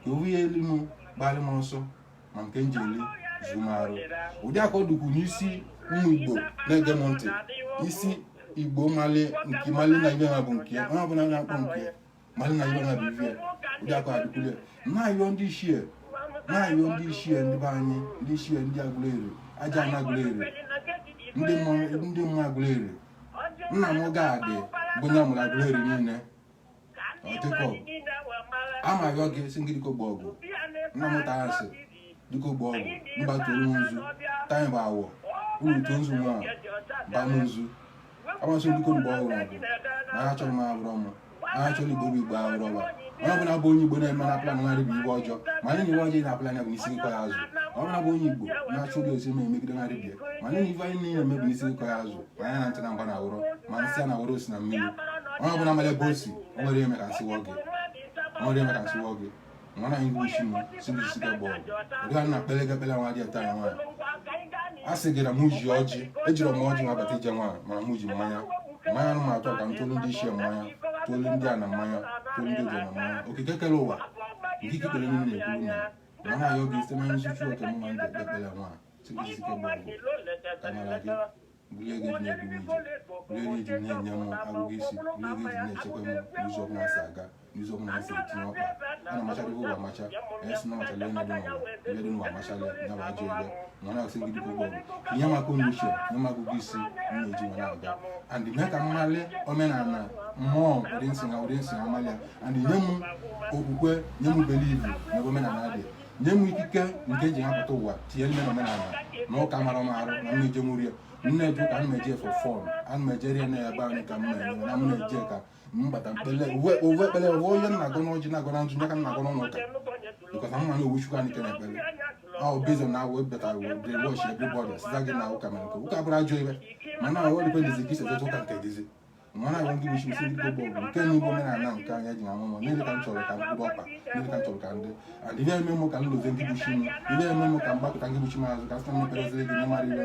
ka owu ya elu m gbalị m ọsọ, ma nke m ji eli zuo m arụ. Ụdị aka ọ dịkwu n'isi ụmụ Igbo na-ege m ntị, isi Igbo mali nke mali na ibe ha bụ nke ya, onye ọbụla na-akpọ nke mali na ibe ha bụ ibe ya. Ụdị aka adịkwule na-ayọ ndị ichie, na-ayọ ndị ichie, ndị be anyị, ndị ichie, ndị Agụleri, aja na Agụleri, ndị mmụọ, ndị mmụọ Agụleri. Nna m ga-adị bụ onye amụrụ Agụleri niile ọtịkọ ama ayọ gị si ngị dịka gba ọgụ. Nna m tara asị dịka gba ọgụ mba toro m nzu tanyị bụ awọ uru to nzu nwa ba m nzu amasị dịka mgbe ọgụ ọgụ na ha chọrọ m abụrọ m ha chọrọ Igbo bụ Igbo abụrọ ọba. Onye ọbụla bụ onye Igbo na-eme na plan ngarị bụ iwe ọjọọ, ma anyị na iwe ọjọọ na plan ya bụ n'isi gị kọ ya azụ. Ọ bụla bụ onye Igbo na-achọ ụdị osi ma emegide ngarị bịa, ma anyị na ife anyị niile eme bụ n'isi gị kọ ya azụ. Ma anyị na ntị na mgba na awụrọ ma nsị a na awụrọ osi na mmiri. Onye ọbụla mara ebe o si, o nwere eme ka nsị wọ gị, o nwere eme ka nsị wọ gị. Mana anyị bụ isi m si gị sike gba ọgụ ụdị a na-akpele gị ekpele nwa dị taa nwaanyị. A sị gị na mụ ji ọjị, ejiri m ọjị nwa bata ije nwaanyị, mana mụ ji mmanya mmanya anụ m atọ ka m tolu ndị ichie mmanya, tolu ndị a na mmanya, tolu ndị ojo na mmanya. Okike kere ụwa nke ikikere niile na-ekwuru na mana ayọ gị site na nzuchu oke mma ndị ekpe ekpere nwa si gị sike gba ọgụ ka mara gị bulie gị eji na-edu m ije, bulie gị eji na-enye m agụgụ isi, bulie gị eji na-echekwa m n'ụzọ ọbụla si aga, n'izu ọbụla si etinye ọkpa. A na-amachara ife ụwa amacha esi na amachala ihe dị n'ụwa, ihe dị n'ụwa amachala ya bụ ajọ ihe. Mana asị gị dịka ụgbọ ọgwụ nye m aka uche, nye m agụgụ isi m na-eji nwe na-aga and mee ka mmalị omenala mmụọ ụdị nsị na ụdị nsị amalị ya and nye m okwukwe, nye m believe n'ebe omenala dị, nye m ikike nke eji hapụta ụwa tinye n'ime omenala na ụka mara m arụ na m na-eje nwuri ya. M na-eje ụka, ana m eje for fun, ana m ejere ya na ebe anyị ka m na-enye na m na-eje ka m bata mkpele uwe uwe ekpele uwe onye m na-agọ n'ọjị, na-agọ na nzu nye ka m na-agọ n'ụlọ ụka, because I'm na owu Chukwu anyị kere ekpere ọ based on how we better we brainwash everybody. Siza gị na ụka mere nke ụka bụrụ ajọ ibe, mana ọ depend ka isi ejeje ụka nke dịzi. Nwa na-ayọ ndị bụ si ndị gbogbo nke na igbo omenala nke anyị ji na amụmụ niile ka m chọrọ ka m kwụba ọkpa niile ka m chọrọ ka ndị and ihe eme mụ ka m lozie ndị buchi m, ihe eme mụ ka m gbakọta ndị buchi m azụ, ka sị na mmepereziri gị n'ịmara iwe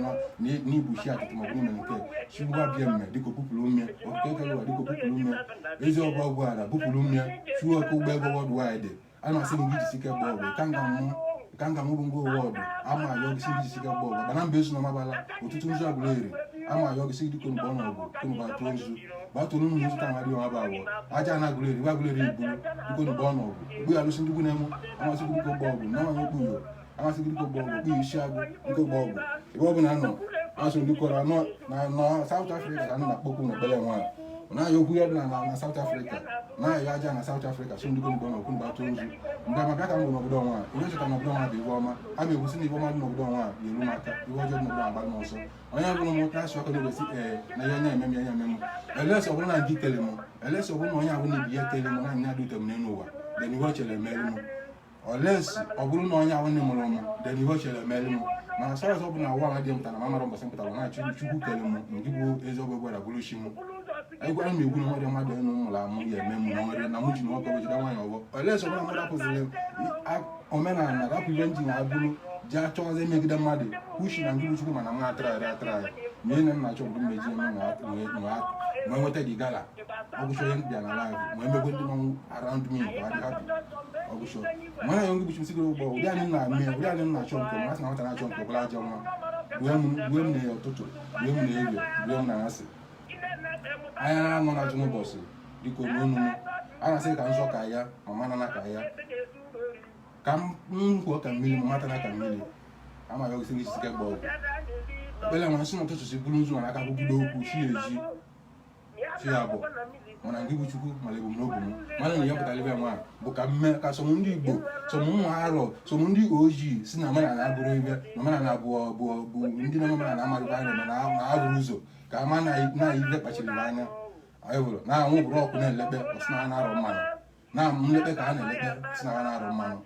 n'igbuchi atụtụ maọbụ n'ime nke chigbu abịa mme dịka opupụrụ ume okike kere ụwa dịka opupụrụ ume ezi ọgụ ọgụ ala bupụrụ ume chuo oke ụgbọ ego worldwide. A na-asị m gị jisi ike gba ọgụ ka nga mụ ka nga mụ bụ ngwa ụwa ọdụ ama ayọ gị sị gị jisi ike gba ọgụ gbana mba ezu na ọmabala ụtụtụ nzu agbụrụ eri ama ayọ gị sị gị dịka onugbo ọnọgụ konugbo atụọ nzu gbatụrụ ụmụ nzu ka amadị ọma bụ awọ aja na agụrụ eri gbagụrụ eri iburu dịka onugbo ọnọgụ gbu ya alụsị ndị ugwu na-enwe amasị gị dịka gba ọgụ na nwanyị okpuyo amasị gị dịka gba ọgụ kpuyo isi agụ dịka gba ọgụ ebe ọ bụla nọ asụ ndị kọrọ anọ na nọ South Africa ka nna kpọkwu n'ekpere nwaanyị na-ayọ okwu ya dị na South Africa, na-ayọ aja na South Africa so ndị konugbo ọnọgụ konugbo atụọ nzu mgbe ama bịa ka m bụ n'obodo ọnwa onye chọtara n'obodo ọnwa bụ iwe ọma a ma ekwusị na iwe ọma dị n'obodo ọnwa ga-eru m aka, iwe ọjọọ dị n'obodo ọnwa agbara m ọsọ. Onye ọbụla m nwoke asụ aka n'obosi ee na ihe anya eme m ya anya eme m elesi ọ bụrụ na ndị kele m elesi ọ bụrụ na onye abụ na ibi ya kele m na anya dị ute m n'elu ụwa then ihe o chere emeri m olesi ọ bụrụ na onye ahụ nne mụrụ m then ihe o chere emeri m. Mana sọrọsọ ọ bụ na ụwa dị mpụtara ma mara mbọsị mpụtara na Chukwu kele m ndị bụ ezi ọgụ gwara bụrụ chi m egwara m egwu na nwere mmadụ enu mụrụ amụ ya eme m na nwere na mụ ji nwoke bụ jide nwaanyị ọgbọ olesi ọ bụla mmadụ apụziri omenala rapụ ihe nji na abụrụ ji achọghọzi emegide mmadụ kwuchi na ndị bụ Chukwu mana m atara ya atara ya ma ihe na m na-achọ bụ mmeji eme ma nweta gị gala ọgụchọ onye bịa na live ma emegbe ndị nọ around me ka adị happy ọgụchọ mana ya ngị buchi sigoro ụgbọ ụdị anyị na-eme ụdị anyị na-achọ nke ma asị na nwata na-achọ nke ọbụla ajọ nwa gbuo m na ụtụtụ, gbuo m na ehihie, gbuo m na asị anya na-anọ na-achụ n'ụbọchị dịka onu m a na-asị ka nzọ ka ya ma mana ka ya ka m kwuo ka mmiri ma mata na ka mmiri ama ya osi n'isi gba ọgwụ ekpere nwa nsị n'ụtụtụ si buru nzu mana aka kwugide okwu chi eji chi ya bụ mana ndị bụ Chukwu mara ebumnobi m mana na ihe pụtara ebe nwa bụ ka mme ka sọm ndị Igbo sọm ụmụ arọ sọm ndị ojii si na omenala abụrụ ebe na omenala bụ bụ bụ ndị na omenala amarịkwa anya na abụrụ ụzọ ka ama na ibe kpachiri anya anyị bụrụ na anwụ bụrụ ọkụ na-elekpe ọsị na ha na-arọ mmanụ na nlekpe ka ha na-elekpe si na ha na-arụ mmanụ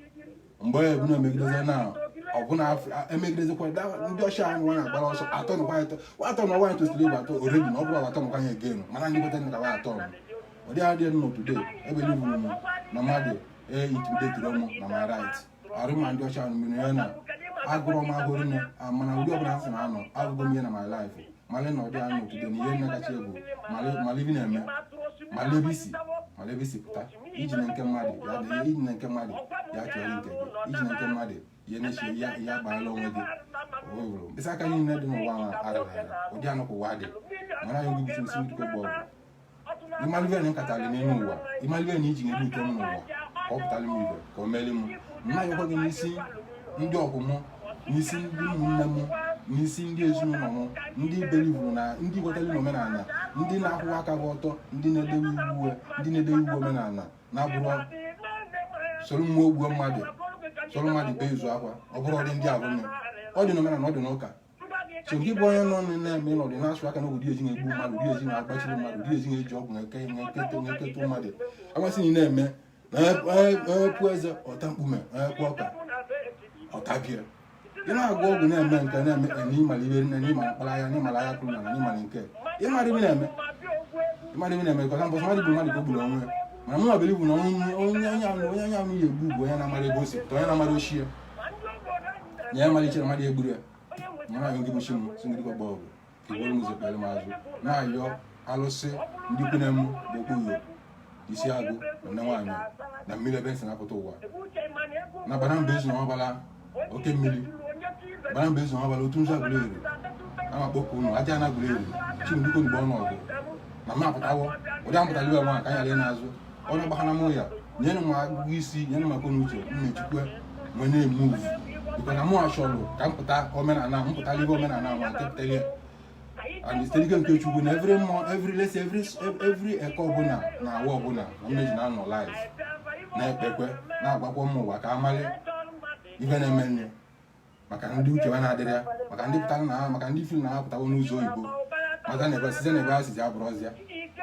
mgbe ya ebu na-emegidezi na ọbụna emegidezikwa ndị ọcha ahụ nwa na-agbara ọsọ atọ nụkwa anyị atọ na nwaanyị tosiri ịbụ atọ orebi na ọ bụrụ atọ nụkwa anyị egenu mana ndị kweta ka atọ ọ dị adịghị nọ today ebelivuru m na mmadụ e intimidate mụ na my right arụ ma ndị ọcha ahụ mere ya na agụrọ m agụrụ nne mana ụdị ọbụla nsị na-anọ agụgo m ihe na my life malị na ọ dị anọ today na ihe nne kacha bụ malị ibi na-eme malị ebe isi pụta iji na nke mmadụ ya dị iji na nke mmadụ ya chọrọ nke gị iji na nke mmadụ ya na-eche ya ya agbaala onwe gị owuru mkpịsị aka niile dị n'ụwa ahụ arara ara ụdị anụ ka ụwa dị mana anyị ogige isi ndị gba ọgwụ ịmalụ na nkatali n'elu ụwa ịmalụ na iji nyere ute m n'ụwa ka ọ pụtara m ibe ka o meli m mma ya gị n'isi ndị ọgwụ m n'isi ndị ụmụnne m n'isi ndị ezinụlọ m ndị belivuru na ndị kwetara n'omenala ndị na-akwụwa aka gị ọtọ ndị na-edewe iwu ndị na-edewe iwu omenala na-abụrụ soro mmụọ ogbuo mmadụ soro mmadụ bee izu akwa ọ bụrụ ọdị ndị abụ ọ dị n'omenala ọ dị n'ụka so nke bụ onye nọ na-eme nọdụ na-asụ aka n'obodo ezi na-egbu mmadụ ụdị ezi na-agbachiri mmadụ ụdị ezi na-eji ọgwụ na-eketụ mmadụ amasị na na-eme na onye pụọ eze ọta mkpume onye pụọ ọka ọtabie ị na-agwọ ọgwụ na-eme nke na-eme n'ịmara ibe nne n'ịmara mkpara anya n'ịmara anya kwuru na n'ịmara nke ịmara ibe na-eme ịmara ibe na-eme kọta mbọsị mmadụ bụ mmadụ ka o gburu onwe ya mana mụ nwabere ibu na onye anya onye anya ahụ ya egbu bụ onye na-amara ebe o si pụta onye na-amara ochie na ya mara ichere mmadụ egburu ya nyere anyị oge gbuchi m si ndị gba ọgwụ ka iwere m ụzọ kpere m azụ na-ayọ alụsị ndị ikwu na m bụ okpuyo isi agụ na nne nwaanyị na mmiri ebe nsị na-apụta ụwa na bara mba ezu na ọbala oke mmiri bara mba ezu na ọbala otu nzu agụrụ eri ama kpọkụ unu aja na agụrụ eri chimdiko mgbe ọnụ ọgụ na m apụtawo ụdị amụtara iwe nwa ka anyị ghara ịna-azụ ọnụ gbaghana m ya nyere m agụgụ isi nyere m akọ na uche m na-echukwe mgbe na-emuvu biko na mụ achọrọ ka m pụta omenala m pụtara ibe omenala nwa nke pụtara ya and site n'ike nke Chukwu na every month every let's say every eke ọbụla na awa ọbụla na mmeji na-anọ live na-ekpekwe na-agwakwa m ụwa ka amalị ife na-eme nne maka ndị uche ha na-adịrị ya maka ndị pụtara na ha maka ndị fil na ha pụtawo n'ụzọ oyibo maka na ebe site na ebe ha sizi abụrụ ọzịa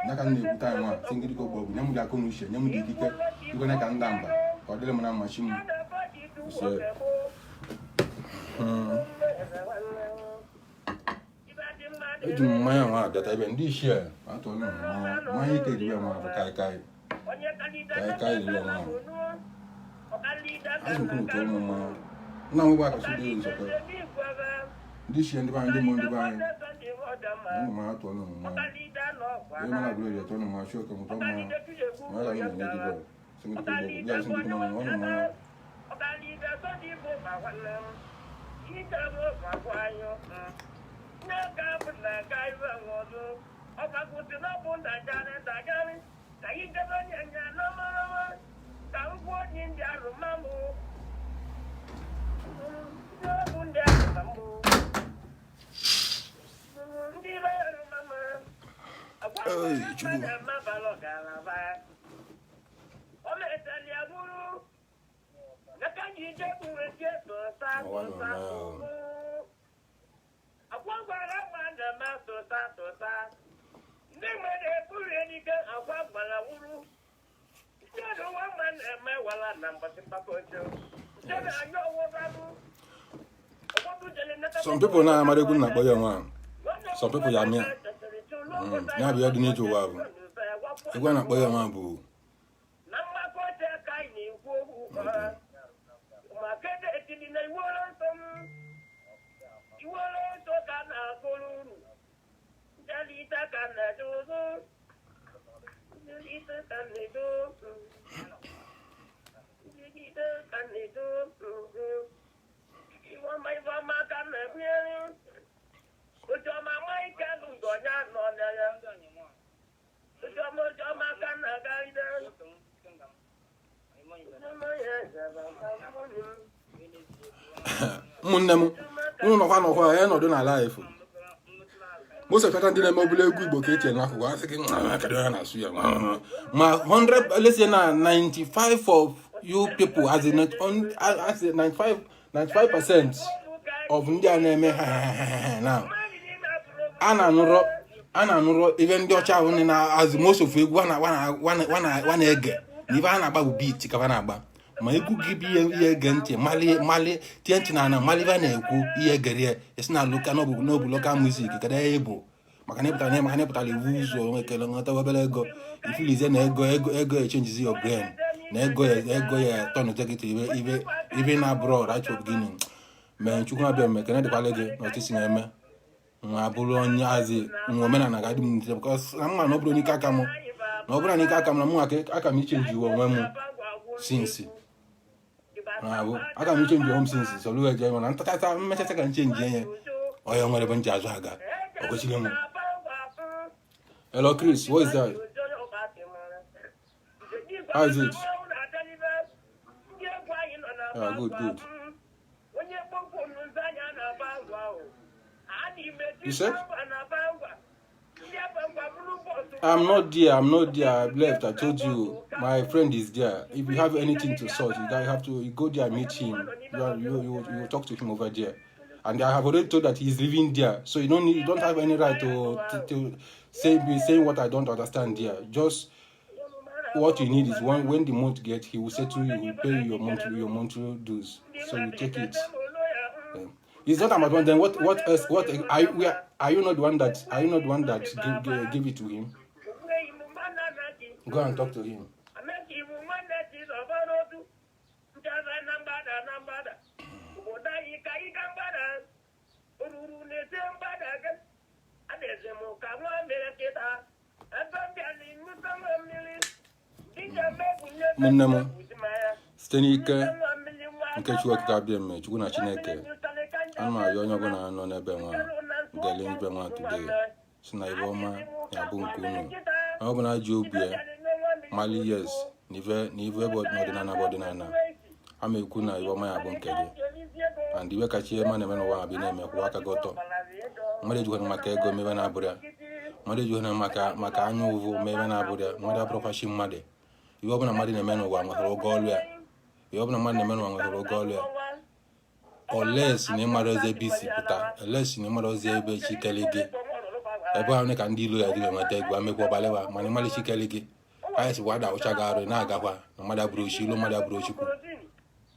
ya ka m na-ekwute anyị nwa si ngịdịka ogbe ọgwụ nye m dị akọ na uche nye m dị ikike ikwene ka m daa mba ka ọ dịrị m na mma chi m ise. Eji m mmanya nwa abịata ebe ndị ichie atụrụ m mmanya, mmanya ike dị nwa bụ kaikai kaikai dị nwa. Azụ m kwuru tụọ m mmanya nna m ụgbọ akasị dị nzọkọ ndị ichie, ndị be anyị, ndị mmụọ, ndị be anyị, ụmụ mmanya tụọ m mmanya. Ihe mana bụrụ eri tụọ m mmanya, chi oke m tụọ mmanya. Mmanya ka m na-enye gị bọọlụ sị m dịka ụgbọ bịa sị m dịka mmanya ọnụ mmanya. Ei, Chukwu. Ọwa nọ na Ndị nwere eburu enike akwa gbara wuru ndị ọdụwa mma na-eme wala na mbọsị mgbakọjọ ndị na-anyụ ọwụbabụ. Some people na-amara egwu na-akpọ ya nwa. Some people ya mịa ya bụ ya dị n'ije ụwa bụ egwu a na-akpọ ya nwa bụ. Na mgbakọ oche ka anyị na-ekwu okwu ma kedu etili na iwere nsọ m iwere nsọ ka a na-akụrụ unu njelite ka na-eje ụzụ njelite ka na-eje njelite ka na-eje iwọma iwọma ka na-ebunyere ojiọma Michael Ugonya nọ na ya ojiọma ojiọma ka na-agagide. Ụmụnne m, unu nọkwa nọkwa ya nọdụ n'ala efu. Most of ndị na-eme obere egwu Igbo ka eche n'akụkụ asị gị, "Kedu onye na-asụ ya?" Ma 100, let's say na 95 of you people, as in, as in 95 95% of ndị a na-eme ha ha now, a na-anụrọ ibe ndị ọcha ahụ na-azụ most of egwu wa na-ege na ibe a na-agba bụ beat ka na-agba. Ma egwu gị bụ ihe ege ntị mali mali tie ntị na ana mali ibe a na-ekwu ihe egere ya esi na local n'obu local music. Kedu ihe bụ maka na ịpụtara maka na ịpụtara iwu ụzọ ekele nweta obere ego ifilize na ego ego ego echanges your brain na ego ya ego ya turn gị to ibe ibe ibe na abroad right from beginning. Mee Chukwu na-abịa mme kene dịkwala gị na ọtụtụ na-eme nwa bụrụ onye azi nwa omenala ga-adị m nte because na mma na ọ bụrụ n'ike aka m na ọ bụrụ na ike aka m na mụ aka m ichange onwe m since na abụ aka m ichange onwe m since solu eje mana ntachata mmechacha ka nchange enye onye nwere ebe nji azụ aga o kwesịrị m. Hello Chris, what is that? How is it? Yeah, good, good. You said? I'm not there. I'm not there. I've left. I told you. My friend is there. If you have anything to sort, you guys have to you go there and meet him. You, are, you talk to him over there. And I have already told that he's living there. So you don't have any right to say be saying what I don't understand there. Just what you need is when the month get, he will settle you, he will pay you your monthly dues. So you take it. It's not about one. Then what else? What are you, are you not the one that are you not the one that give it to him? Go and talk to him. Ụmụnne m, site n'ike nke Chukwu Okike abịa mme Chukwu na Chineke, ana m arịọ onye ọbụla nọ n'ebe nwa gele ibe nwa today si na ibe ọma ya bụ nke unu. Onye ọbụla ji obi ya mali yes na ife na ife bụ n'ọdịnala bụ ọdịnala ama ekwu na ibe ọma ya bụ nke gị and ibe kacha ihe ma na-eme n'ụwa bụ ị na-eme kwụwa aka gị ọtọ. Mmadụ ejikwana maka ego mebe na-abụrụ ya, mmadụ ejikwana maka anya ụvụ mebe na-abụrụ ya. Mmadụ abụrụkwa chi mmadụ. Ihe ọbụla mmadụ na-eme n'ụwa nwetara ụgwọ ọrụ ya. Ihe ọbụla mmadụ na-eme n'ụwa nwetara ụgwọ ọrụ ya, unless na ịmara ozi ebe isi pụta, unless na ịmara ozi ebe chi kele gị. Ebe ahụ ka ndị ilo ya dị enweta ego amekwa ọbalịwa mana ịmara chi kele gị anyị si wada ụcha gị arụ na-agakwa na mmadụ abụrụ ochi ilo mmadụ abụrụ ochukwu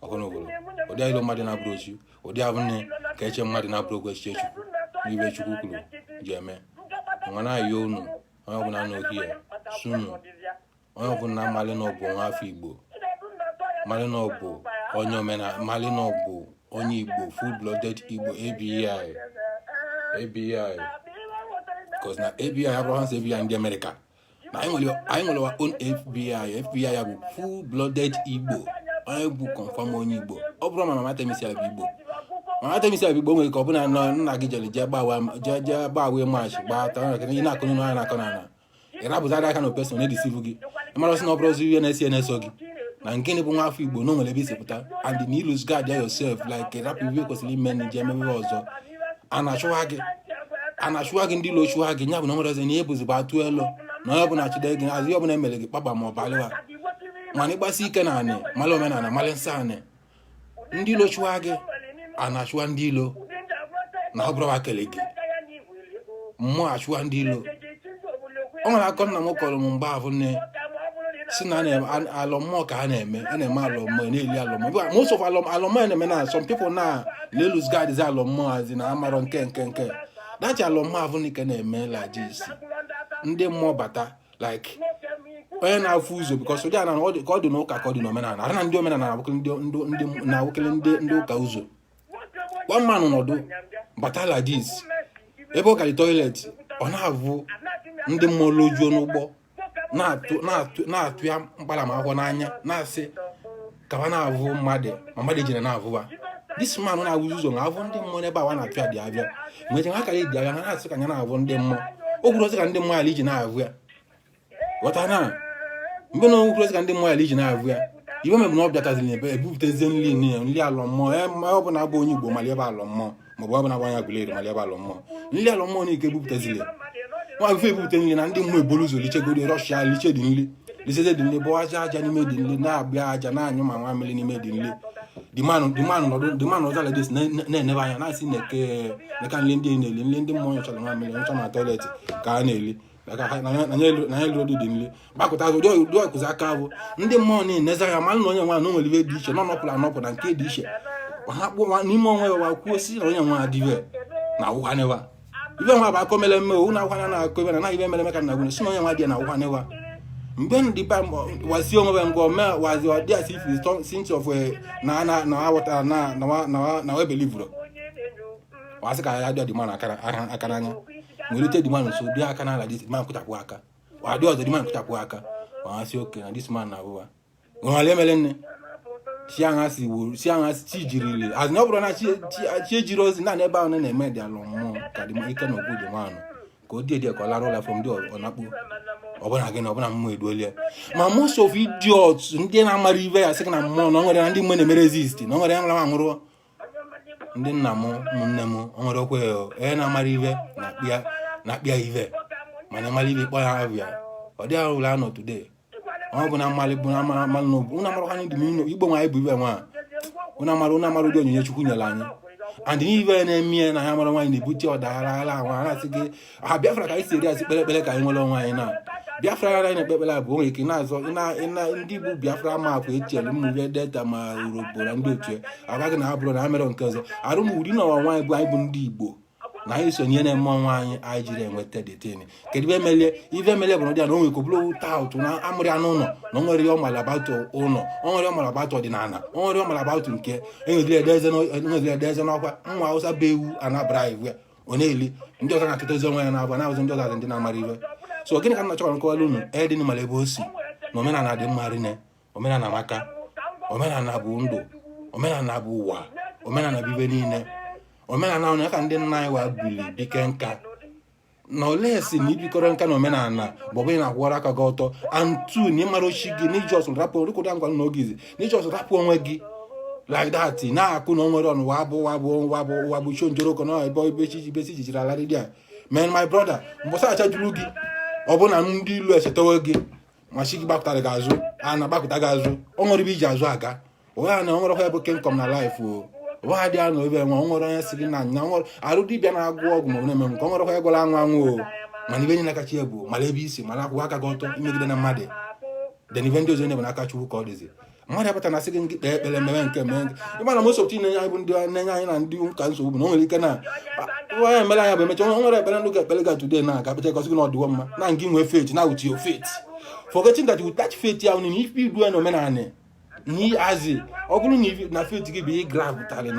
ọhụrụ obodo ụdị ilo mmadụ na-abụrụ ochi ụdị abụnne ka eche mmadụ na-abụrụ okwu echiche Chukwu n'ibe Chukwu kwuru. Ji eme nwa na-ayọ unu, onye ọbụla nọ here, sunu onye ọbụla malị na ọ bụ nwa afọ Igbo, malị na ọ bụ onye omenala, malị na ọ bụ onye Igbo, full blooded Igbo, ABI ABI, because na ABI abụrụ ha FBI ndị Amerịka na anyị nwere our own FBI. FBI ya bụ full blooded Igbo, onye bụ confirm onye Igbo. Ọ bụrụ ma Mama Temisi bụ Igbo, Mama Temisi bụ Igbo, nwere ka ọ bụ na nna gị jere jee gbawa, jee gbawe march gbaa taa ị na-akụ n'ụlọ anya na-akọ n'ala, ị rapụzara aka na person na-edeceive gị. Ịmara sị na ọ bụrụ ọzọ ihe na-esi na-eso gị na nke bụ nwa afọ Igbo na o nwere ebe isi pụta, and na ilose guard yourself, like rapụ ihe kwesịrị ime na ije emebe ọzọ. A na-achụwa gị, a na-achụwa gị, ndị ilo chụwa gị. Nya bụ na o nwere ọzọ na ihe bụzibụ atụ elu na onye ọbụla chide gị azụ, ihe ọbụla emere gị kpakpa ma ọ bụ alịwa. Mana ịgbasi ike na anị, mara omenala, mara nsọ anị, ndị ilo chụwa gị, a na-achụwa ndị ilo na ọ bụrụ ha kele gị mmụọ achụwa ndị ilo. O nwere akọ nna m kọrọ m mgbe ahụ, nne si na alọ mmụọ ka a na-eme, a na-eme alọ mmụọ, na-eli alọ mmụọ. Most of alọ mmụọ na-eme na some people na na-elose guard alọ mmụọ azi na amarọ nke dachi alọ mmụọ ahụ nke na-eme like this. Ndị mmụọ bata like onye na-afụ ụzọ, because ụdị ana ka ọ dị n'ụka, ka ọ dị n'omenala ara na ndị omenala na-awụkele ndị na-awụkele ndị ụka ụzọ. One man nọdụ bata like this, ebe ọ gara toilet, ọ na-avụ ndị mmụọ lojuo n'ụgbọ na-atụ ya mkparamakwụkwọ n'anya, na-asị ka ha na-avụ mmadụ, ma mmadụ ejire na-avụwa. This man na-avụzi ụzọ na-avụ ndị mmụọ n'ebe awa na-atụ ya dị abịa mgbe ha kara dị abịa, ha na-asị ka ya na-avụ ndị mmụọ. O kwuru ọsị ka ndị mmụọ ala iji na-avụ ya, ghọta na mgbe na o kwuru ọsị ka ndị mmụọ ala iji na-avụ ya, iwe mebụ na ọ bịataziri ebe ebupụtazie nri nri nri alọ mmụọ. Ọ bụ na abụ onye Igbo mali ebe alọ mmụọ, maọbụ ọ bụ na abụ onye Aguleri mali ebe alọ mmụọ, nri alọ mmụọ na ike ebupụtaziri nwa ife ebupụta nri na ndị mmụọ ebolu ụzọ lichegodi rọshia liche dị nri, licheze dị nri, bọwazi aja n'ime dị nri, na-agbịa aja, na-anyụ ma nwa mmiri n'ime dị nri. The man nọdụ like this na-enebe anya, na-asị na-eke neka nri ndị na-eli, nri ndị mmụọ nyochara nwa mmiri nyocha na toilet ka a na-eli na elu dị nri gbakọta azụ ụdị ọkụzi aka bụ ndị mmụọ na-enezi anya, malụ na onye nwa na o nwere ibe dị iche na ọnọpụrụ anọpụ na nke dị iche ha kpụwa n'ime onwe ya, wa kwuo si na onye nwa adịbe na awụkwanịwa ibe nwa bụ akọ mere mme owu na akwụkwana na-akọ ibe na na ibe mere eme ka na gwune si na onye nwa dị na awụkwanịwa mgbe ndị ba wazi onwe ngwa ome wazi ọ dị as if since of na aghọtara na na believeru wasị ka ya dị dị man aka n'anya, nwere dị man nso dị aka n'ala, this man kụchapụ aka adị ọzọ, dị man kụchapụ aka, wasị oke na this man na-abụba nwere emele nne chi agha si wuru chi agha chi jirili azụ na ọ bụrụ na chi ejiri ozi naanị ebe ahụ na-eme dị alụ mmụọ ka dị ike na ogwu dị nwaanụ ka o dị edi ka ọ lara ụla from dị ọ nakpu ọbụna gị na ọbụna mmụọ eduolie. Ma most of idiots ndị na-amara ibe ya sị gị na mmụọ na o nwere na ndị mmụọ na-emere exist, na o nwere ya nwere anwụrụ ndị nna m, ụmụnne m, o nwere okwe onye na-amara ibe na-akpịa ibe, mana ịmara ibe kpọ ya abịa ọ dị ahụ ụlọ anọ today. Ọ bụ na mmalị bụ na amara mmalị n'obu unu amara ha ndị n'ime Igbo nwa anyị bụ ibe nwa unu amara ụdị onyinye Chukwu nyere anyị, and n'ibe na-eme ya na ya mara nwaanyị na-ebute ọdaghara agha ahụ. A na-asị gị ha Biafra ka anyị si eri asị kpere ekpere ka anyị nwere onwe anyị na Biafra anyị na-ekpe ekpere a bụ o nwere ike na-azọ ndị bụ Biafra mapụ etielu mmụve Delta ma Urhobo na ndị otu ya agwa gị na ha bụrụ na ha mere nke ọzọ arụ m uri na ọnwa anyị bụ anyị bụ ndị Igbo na anyị so n'ihe na-eme ọnwa anyị anyị jiri enweta detin. Kedu ibe melie? Ibe melie bụ na ụdị a na o nwere ka ọ bụrụ ụta ụtụ na amụrị anụ ụlọ na o nwere ihe ọ mara about ụlọ, o nwere ihe ọ mara about ọdịnala, o nwere ihe ọ mara about nke enweziri ede eze n'ọkwa nwa Hausa bụ ewu anabara iwu ya ọ na-eli ndị ọzọ na-achọtazi onwe ya na-abụ na-abụzi ndị ọzọ azụ ndị na-amara ibe. So gịnị ka m na-achọkwa nkọwara unu edịnụ mara ebe o si na omenala dị mma rinne. Omenala maka omenala bụ ndụ, omenala bụ ụwa, omenala bụ ibe niile. Omenala ahụ ka ndị nna anyị wa bili bike nka na ole si na ibikọrọ nka na omenala bụ ọbụghị na-akwụwara aka gị ọtọ, and two, na ịmara ochi gị na iji ọsụ rapụ rịkwụda ngwa n'oge izi na iji ọsụ rapụ onwe gị like that na-akụ na o nwere ọnụ wabụ wabụ wabụ wabụ cho njoroko na ebe ebe chi ebe chi jijiri ala dị a. Man, my brother, mbọsị acha juru gị, ọ bụ na ndị ilu echetawo gị ma chi gị gbapụtara gị azụ, a na-agbapụta gị azụ, o nwere ebe iji azụ aga ụgha na o nwere ọkwa bụ kingdom na life o ụgha dị anọ ebe nwe o nwere onye sị gị na nya nwere arụ dibịa na-agwọ ọgwụ ma ọ na-eme nke o nwere ọkwa gwara anwụ anwụ o. Mana ibe niile kacha bụ mara ebe isi mara akwụkwọ aka gị ọtọ imegide na mmadụ den ibe ndị ọzọ na-ebe n'aka Chukwu ka ọ dịzi. Mmadụ apụta na sị gị kpee ekpere, mere nke mee nke. Ịma na most of na-enye anyị bụ ndị na-enye anyị na ndị ụka nsogbu bụ na o nwere ike na onye mere anya bụ emecha o nwere ekpere ndị ga ekpere ga today na ga kpecha gosi gị na ọdịwo mma na ngị nwee faith na with your faith, forgetting that with that faith ya na ife idu na omenala na azi. Ọ bụrụ na na faith gị bụ ị grabụtarị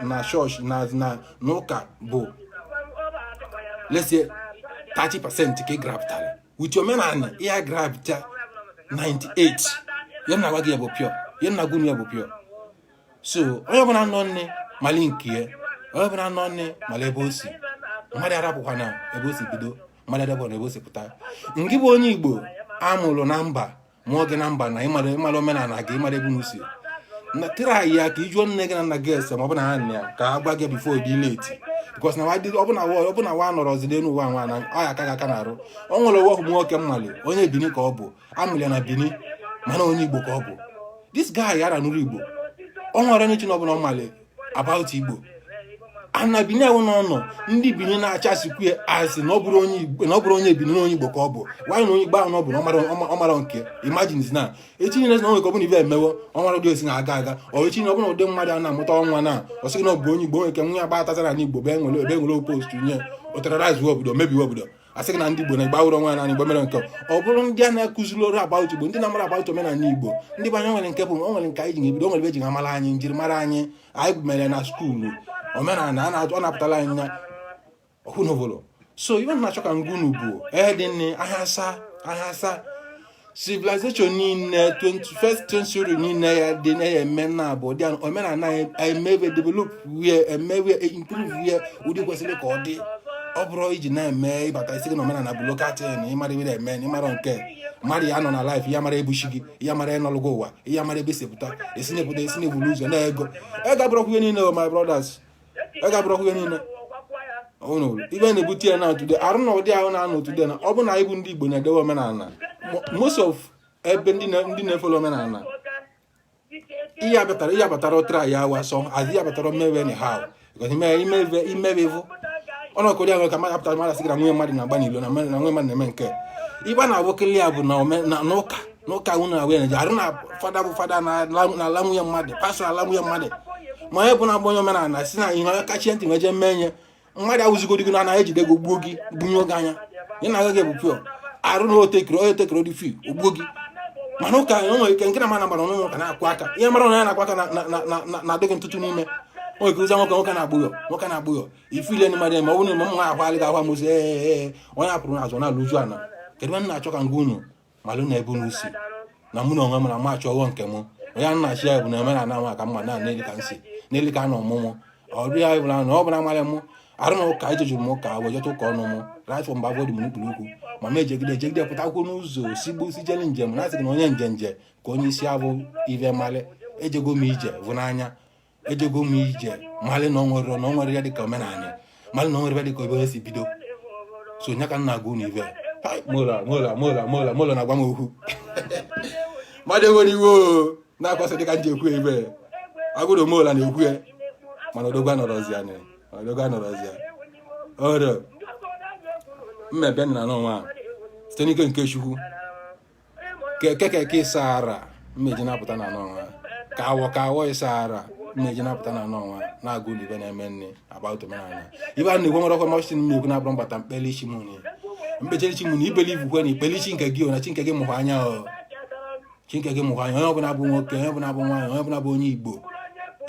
na chọọchị na n'ụka bụ, let's say, 30% ka ị grabụtarị, with omenala ihe grabta 98. Ya na agwa gị ya bụ pure, ya na agwa ya bụ pure. So onye ọbụla nọ nne mali nke ya, onye ọbụla nọ nne mali ebe o si. Mmadụ arapụkwa na ebe o si bido, mmadụ arapụkwa na ebe o si pụta. Ngị bụ onye Igbo amụrụ na mba, mụọ gị na mba, na ịmara omenala gị, ịmara ebe unu si na try ya ka ị jụọ nne gị na nna gị ese, ma ọ bụ na ha nne ya ka ha gwa gị before dị late, because na ọ bụ na ọ bụ na wa nọrọzi n'elu ụwa nwa na ọ ya aka gị aka na-arụ. O nwere ụwa ọhụ nwoke mmali, onye Bini ka ọ bụ, amụrụ ya na Bini, mana onye Igbo ka ọ bụ. This guy ya nụrụ Igbo, ọ nwere onye chi na ọbụla ọ mali about Igbo ana Bini ahụ na ọnọ ndị Bini na-achasikwu ya asị na ọ bụrụ onye Igbo, na ọ bụrụ onye Bini, na onye Igbo ka ọ bụ. Nwaanyị na onye Igbo ahụ na ọ bụ na ọ mara nke. Imagine na echi niile na o nwere ka ọ bụ na ibe emewo ọ mara ụdị esi na-aga aga ọ echi na ọ bụrụ na ụdị mmadụ a na-amụta ọnwa na ọ sị gị na ọ bụ onye Igbo, nwere ike nwa ya gbataza na Igbo be nwere ebe nwere post nye o terrorize obodo, mebiwe obodo, asị gị na ndị Igbo na Igbo awụrụ onwe ya na Igbo mere nke ọ bụrụ ndị a na-akụziri ọrụ about Igbo, ndị na-amara about omenala Igbo. Ndị bụ anya nwere nke bụ o nwere nke anyị ji ebido, o nwere ebe eji amara anyị, njirimara anyị anyị mere na school omenala ọ na-apụtara anyị nya ọhụnụbụlụ. So ibe na-achọ ka ngunu bụ ihe dị nne ahịa asa ahịa asa civilization niile 21st century niile ya dị na ya eme na bụ ụdị omenala anyị emebe develop wie, emewe improve wie ụdị kwesịrị ka ọ dị. Ọ bụrụ iji na-eme ịbata isi gị na omenala bụ local thing, ịmara ibe na-eme na ịmara nke mmadụ ya nọ na life ya mara ebuchi gị, ya mara ịnọlụgo ụwa, ya mara ebe si pụta, esi na-epụta, esi na-ebulu ụzọ na ego. Ego abụrọkwa ihe niile o, my brothers, ego abụrọkwa ihe niile. Unu ibe na-ebute ya na today arụ na ụdị ahụ na-anọ today na ọ bụ na anyị bụ ndị Igbo na-edewe omenala. Most of ebe ndị na-efere omenala, ihe abatara ụtara ya awa sọ azị, ihe abatara mmewe anyhow, because ime imebe imebe ịvụ ọnọkọdị ahụ ka mmadụ apụtara, mmadụ asị gị na nwunye mmadụ na-agba n'ilo, na nwunye mmadụ na-eme nke ibe a na-abụkili ya bụ na n'ụka unu na wee arụ na fada bụ fada na-ala nwunye mmadụ, pastọ ala nwunye mmadụ. Ma onye bụ na-agba onye omenala si na ihe onye kachie ntị nweje mee nye mmadụ awụzigodi gị na anaghị ejide gị, gbuo gị, gbunye oge anya ya na agaghị ebu pure arụ na otekiri onye tekiri dị fi ogbuo gị. Mana ụka o nwere ike nke na mana gbara ọnụ ụka na-akwụ aka ihe mara na ya na-akwụ aka na-adịghị ntụtụ n'ime. O nwere ike ụzọ nwoke nwoke na-agbụghọ nwoke na-agbụghọ ife ile ndị mmadụ eme. Ọ bụrụ na mma ahụ alịghị ahụ amosi ee onye apụrụ n'azụ na-alụju ana. Kedu ebe m na-achọ ka ngwa unu malụ na ebe unu si na mụ na onwe m na m achọghọ nke mụ onye a na-achị ya bụ na omenala nwa ka mma na n'eli ka nsi n'eli ka na ọmụmụ ọ dị ya bụla na ọ bụla amarị mụ arụ na ụka ejejuru m ụka wee jeta ụka ọnụ mụ right from mgbe afọ dị m n'ukpuru ukwu ma m ejegide ejegide pụtakwuo n'ụzọ sigbu sijeli njem na asị gị na onye njenje ka onye isi abụ ive malị. Ejego m ije vụ n'anya, ejego m ije malị na o nwere ya dịka omenala, malị na o nwere ya dịka ebe onye si bido. So nya ka m na-agwa unu ive. Hai, mola mola mola mola mola na-agwa m okwu. Mmadụ enwere iwe o na-akwasị dịka m ji ekwu ebe agụrụ mola na-ekwu ya, mana odogwu anọrọzi ya, odogwu anọrọzi ya ọrụ mmebe na n'ọnwa a site n'ike nke Chukwu keke keke ịsa ara mmeji na-apụta na n'ọnwa ka awọ ịsa ara mmeji na-apụta na n'ọnwa na-agụ ụlọ ibe na-eme nne about omenala ibe a na-ekwu. Nwere ọkwa mọchị mmekwu na-abụrụ mbata mkpeli chi mụ na mkpechiri chi mụ na ibeli ivukwe na ikpeli chi nke gị o na chi nke gị mụkwa anya o, chi nke gị mụkwa anya. Onye ọbụla bụ nwoke, onye ọbụla bụ nwaanyị, onye ọbụla bụ onye Igbo,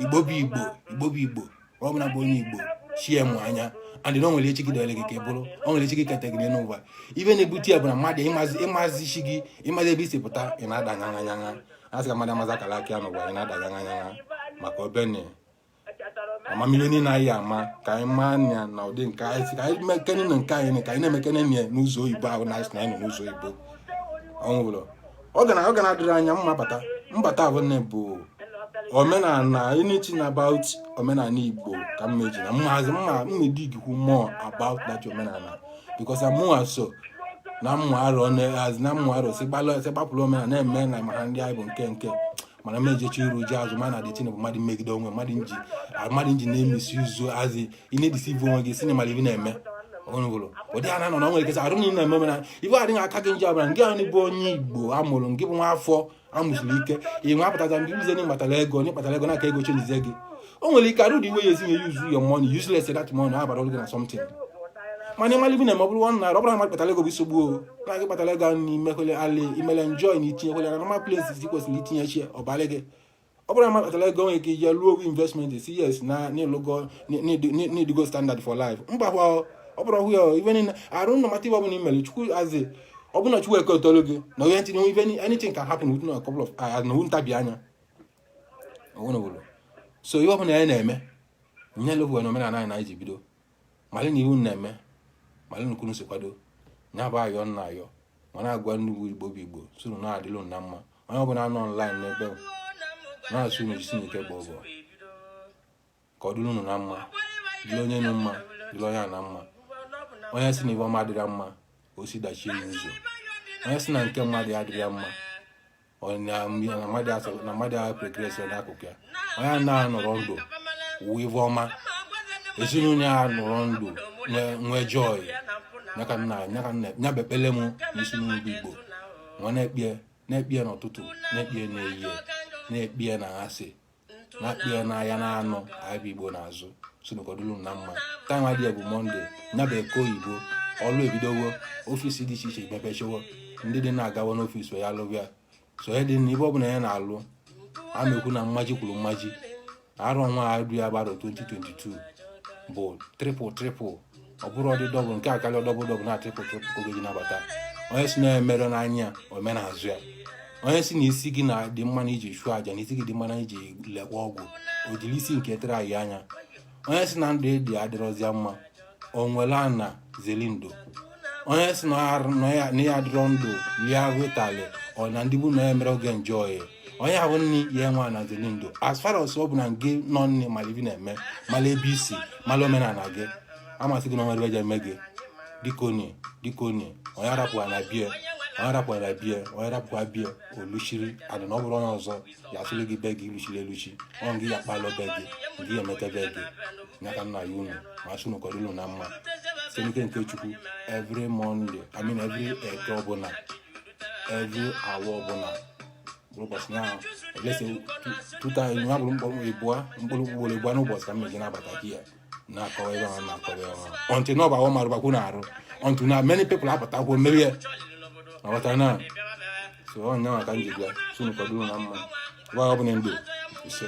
Igbo bụ Igbo, Igbo bụ Igbo, onye ọbụla bụ onye Igbo chi ya mụ anya. And na o nwere echi gị dọrọ gị ka ị bụrụ, o nwere echi gị kete gị n'ụwa. Ibe na-ebute ya bụ na mmadụ ịmazi chi gị, ịmazi ebe isi pụta, ị na-ada nyanga nyanga. A sị ka mmadụ amazi akara aka ya n'ụwa, ị na-ada nyanga nyanga maka obene amamihe niile anyị ama ka anyị maa anya na ụdị nke anyị si ka anyị mekene na nke anyị ka anyị na-emekene ya n'ụzọ oyibo ahụ na anyị si na anyị nọ n'ụzọ oyibo. Ọnwụrụ ọ ga na-adịrị anya mma bata mbata abụ nne bụ omenala. Anything about omenala Igbo ka m meji na mmazi mma mmedigikwu more about that omenala, because amụwa so na mmụ arọ na mmụ arọ si gbalụ si gbapụrụ omenala na-eme na maka ndị anyị bụ nke mana mejechi iru ji azụ mana dị bụ mmadụ mmegide onwe mmadụ nji mmadụ nji na-emesi ụzọ azị ị na-edeceive onwe gị si na mara ibe na-eme. Onubulu ụdị a na-anọ na nwere ike arụ niile na-eme na ibe adịghị aka gị njọ ọbụla. Nke ahụ bụ onye Igbo amụrụ, nke bụ nwa afọ amụsiri ike, ị nwe apụtaza mgbe ize n'ịkpatara ego, n'ịkpatara ego n'aka ego chenjizie gị. O nwere ike arụ dị iwe ya ezi na use your money useless, that money abara gị na something. Mana ịmala ibi na-eme, ọ bụrụ 1 naira, ọ bụrụ na mmadụ kpatara ego bụ isogbu o na gị kpatara ego ahụ n'imekwele alị imele enjoy na itinyekwele na normal places i kwesịrị itinye chi ọbalị gị. Ọ bụrụ na mmadụ kpatara ego, nwere ike ije lụọ owu investment, si yes na n'ịlụgo n'idigo standard for life. Mgbakwa ọ bụrụ ọhụ ya ibe niile arụ nnọmata ibe ọbụla imere Chukwu azị, ọ bụrụ na Chukwu eketolu gị na onye ntị ibe, anything can happen within a couple of hours na ntabi anya onwere. So ihe ọbụla ya na-eme nye levu na omenala anyị na anyị ji bido malị na iwu na-eme malị na ukunu si kwado ya bụ ayọ nna ayọ ma na-agwa nnukwu Igbo bụ Igbo suru na-adịlụ na mma. Onye ọbụla nọ online n'ebe na-asụ unu jisi n'ike gba ọgọ ka ọ dịrị unu na mma, dịrị onye nụ mma, dịrị onye a na mma. Onye si na ibe ọma adịrị mma, o si dachie ya ụzọ. Onye si na nke mmadụ ya adịrị mma, ọ na mmadụ ya progress n'akụkụ ya. Onye a na-anọrọ ndụ wụ ive ọma, ezinụlọ ya nọrọ ndụ nwee joy. Nyaka nna nyaka nna nya bụ ekpele m n'isi n'ugwu Igbo nwa na-ekpie na-ekpie n'ụtụtụ, na-ekpie n'ehihie, na-ekpie na asị, na-ekpie n'ahịa na-anọ anyị bụ Igbo n'azụ sinụkọdụlụ na mma. Taa adịghị bụ Monday, nya bụ eke oyibo. Ọlụ ebidowo, office dị iche iche emepechiwo, ndị dị na-agawa n'office ya lụbịa. So ihe dị n'ibe ọbụla ya na-alụ amekwu na mmaji kwuru mmaji arọ nwa adu ya gbara 2022 bụ triple triple. Ọ bụrụ ọdị double nke a karịa double double na triple triple ka oge ji nabata. Onye si na-emerụ n'anya ome n'azụ ya. Onye si na isi gị na dị mma na iji chụọ àjà, na isi gị dị mma na iji lekwa ọgwụ o jiri isi nke tere anyị anya. Onye si na ndụ ịdị adịrọzịa mma, o nwere ana zeli ndo. Onye si na ya adịrọ ndụ lie wetali ọ na ndị bụ na ya mere oge njọ ya. Onye ahụ nni ya enwe ana zeli ndo. As far as ọ bụ na gị nọ nne mala ibi na-eme, mala ebe isi, mala omenala gị, amasị gị na onwere eje eme gị dịka onye dịka onye. Onye arapụwa na bie, onye arapụwa na bie, onye arapụwa bie oluchiri adị na ọ bụrụ onye ọzọ ya asịrị gị be gị luchiri eluchi ọ gị ya kpalụ be gị gị emete be gị. Ya ka nna ya unu ma sị unu kọdụlụ na mma site n'ike nke Chukwu. Every Monday, I mean every eke ọbụla, every awa ọbụla bụrụ ụbọchị ya elese tuta ya bụrụ mkpụrụ ịbụa, mkpụrụ ugboro ịbụa n'ụbọchị ka m meji nabata gị ya na-akọwa ebe ahụ na-akọwa ebe ahụ until na ọ bụ awọ marụbakwu na-arụ, until na many people apụtakwuo merie aghọtara na. So ọ nyanwa ka m ji bịa sị unu kọdụrụ na mma gwa ọ bụla ndụ ise.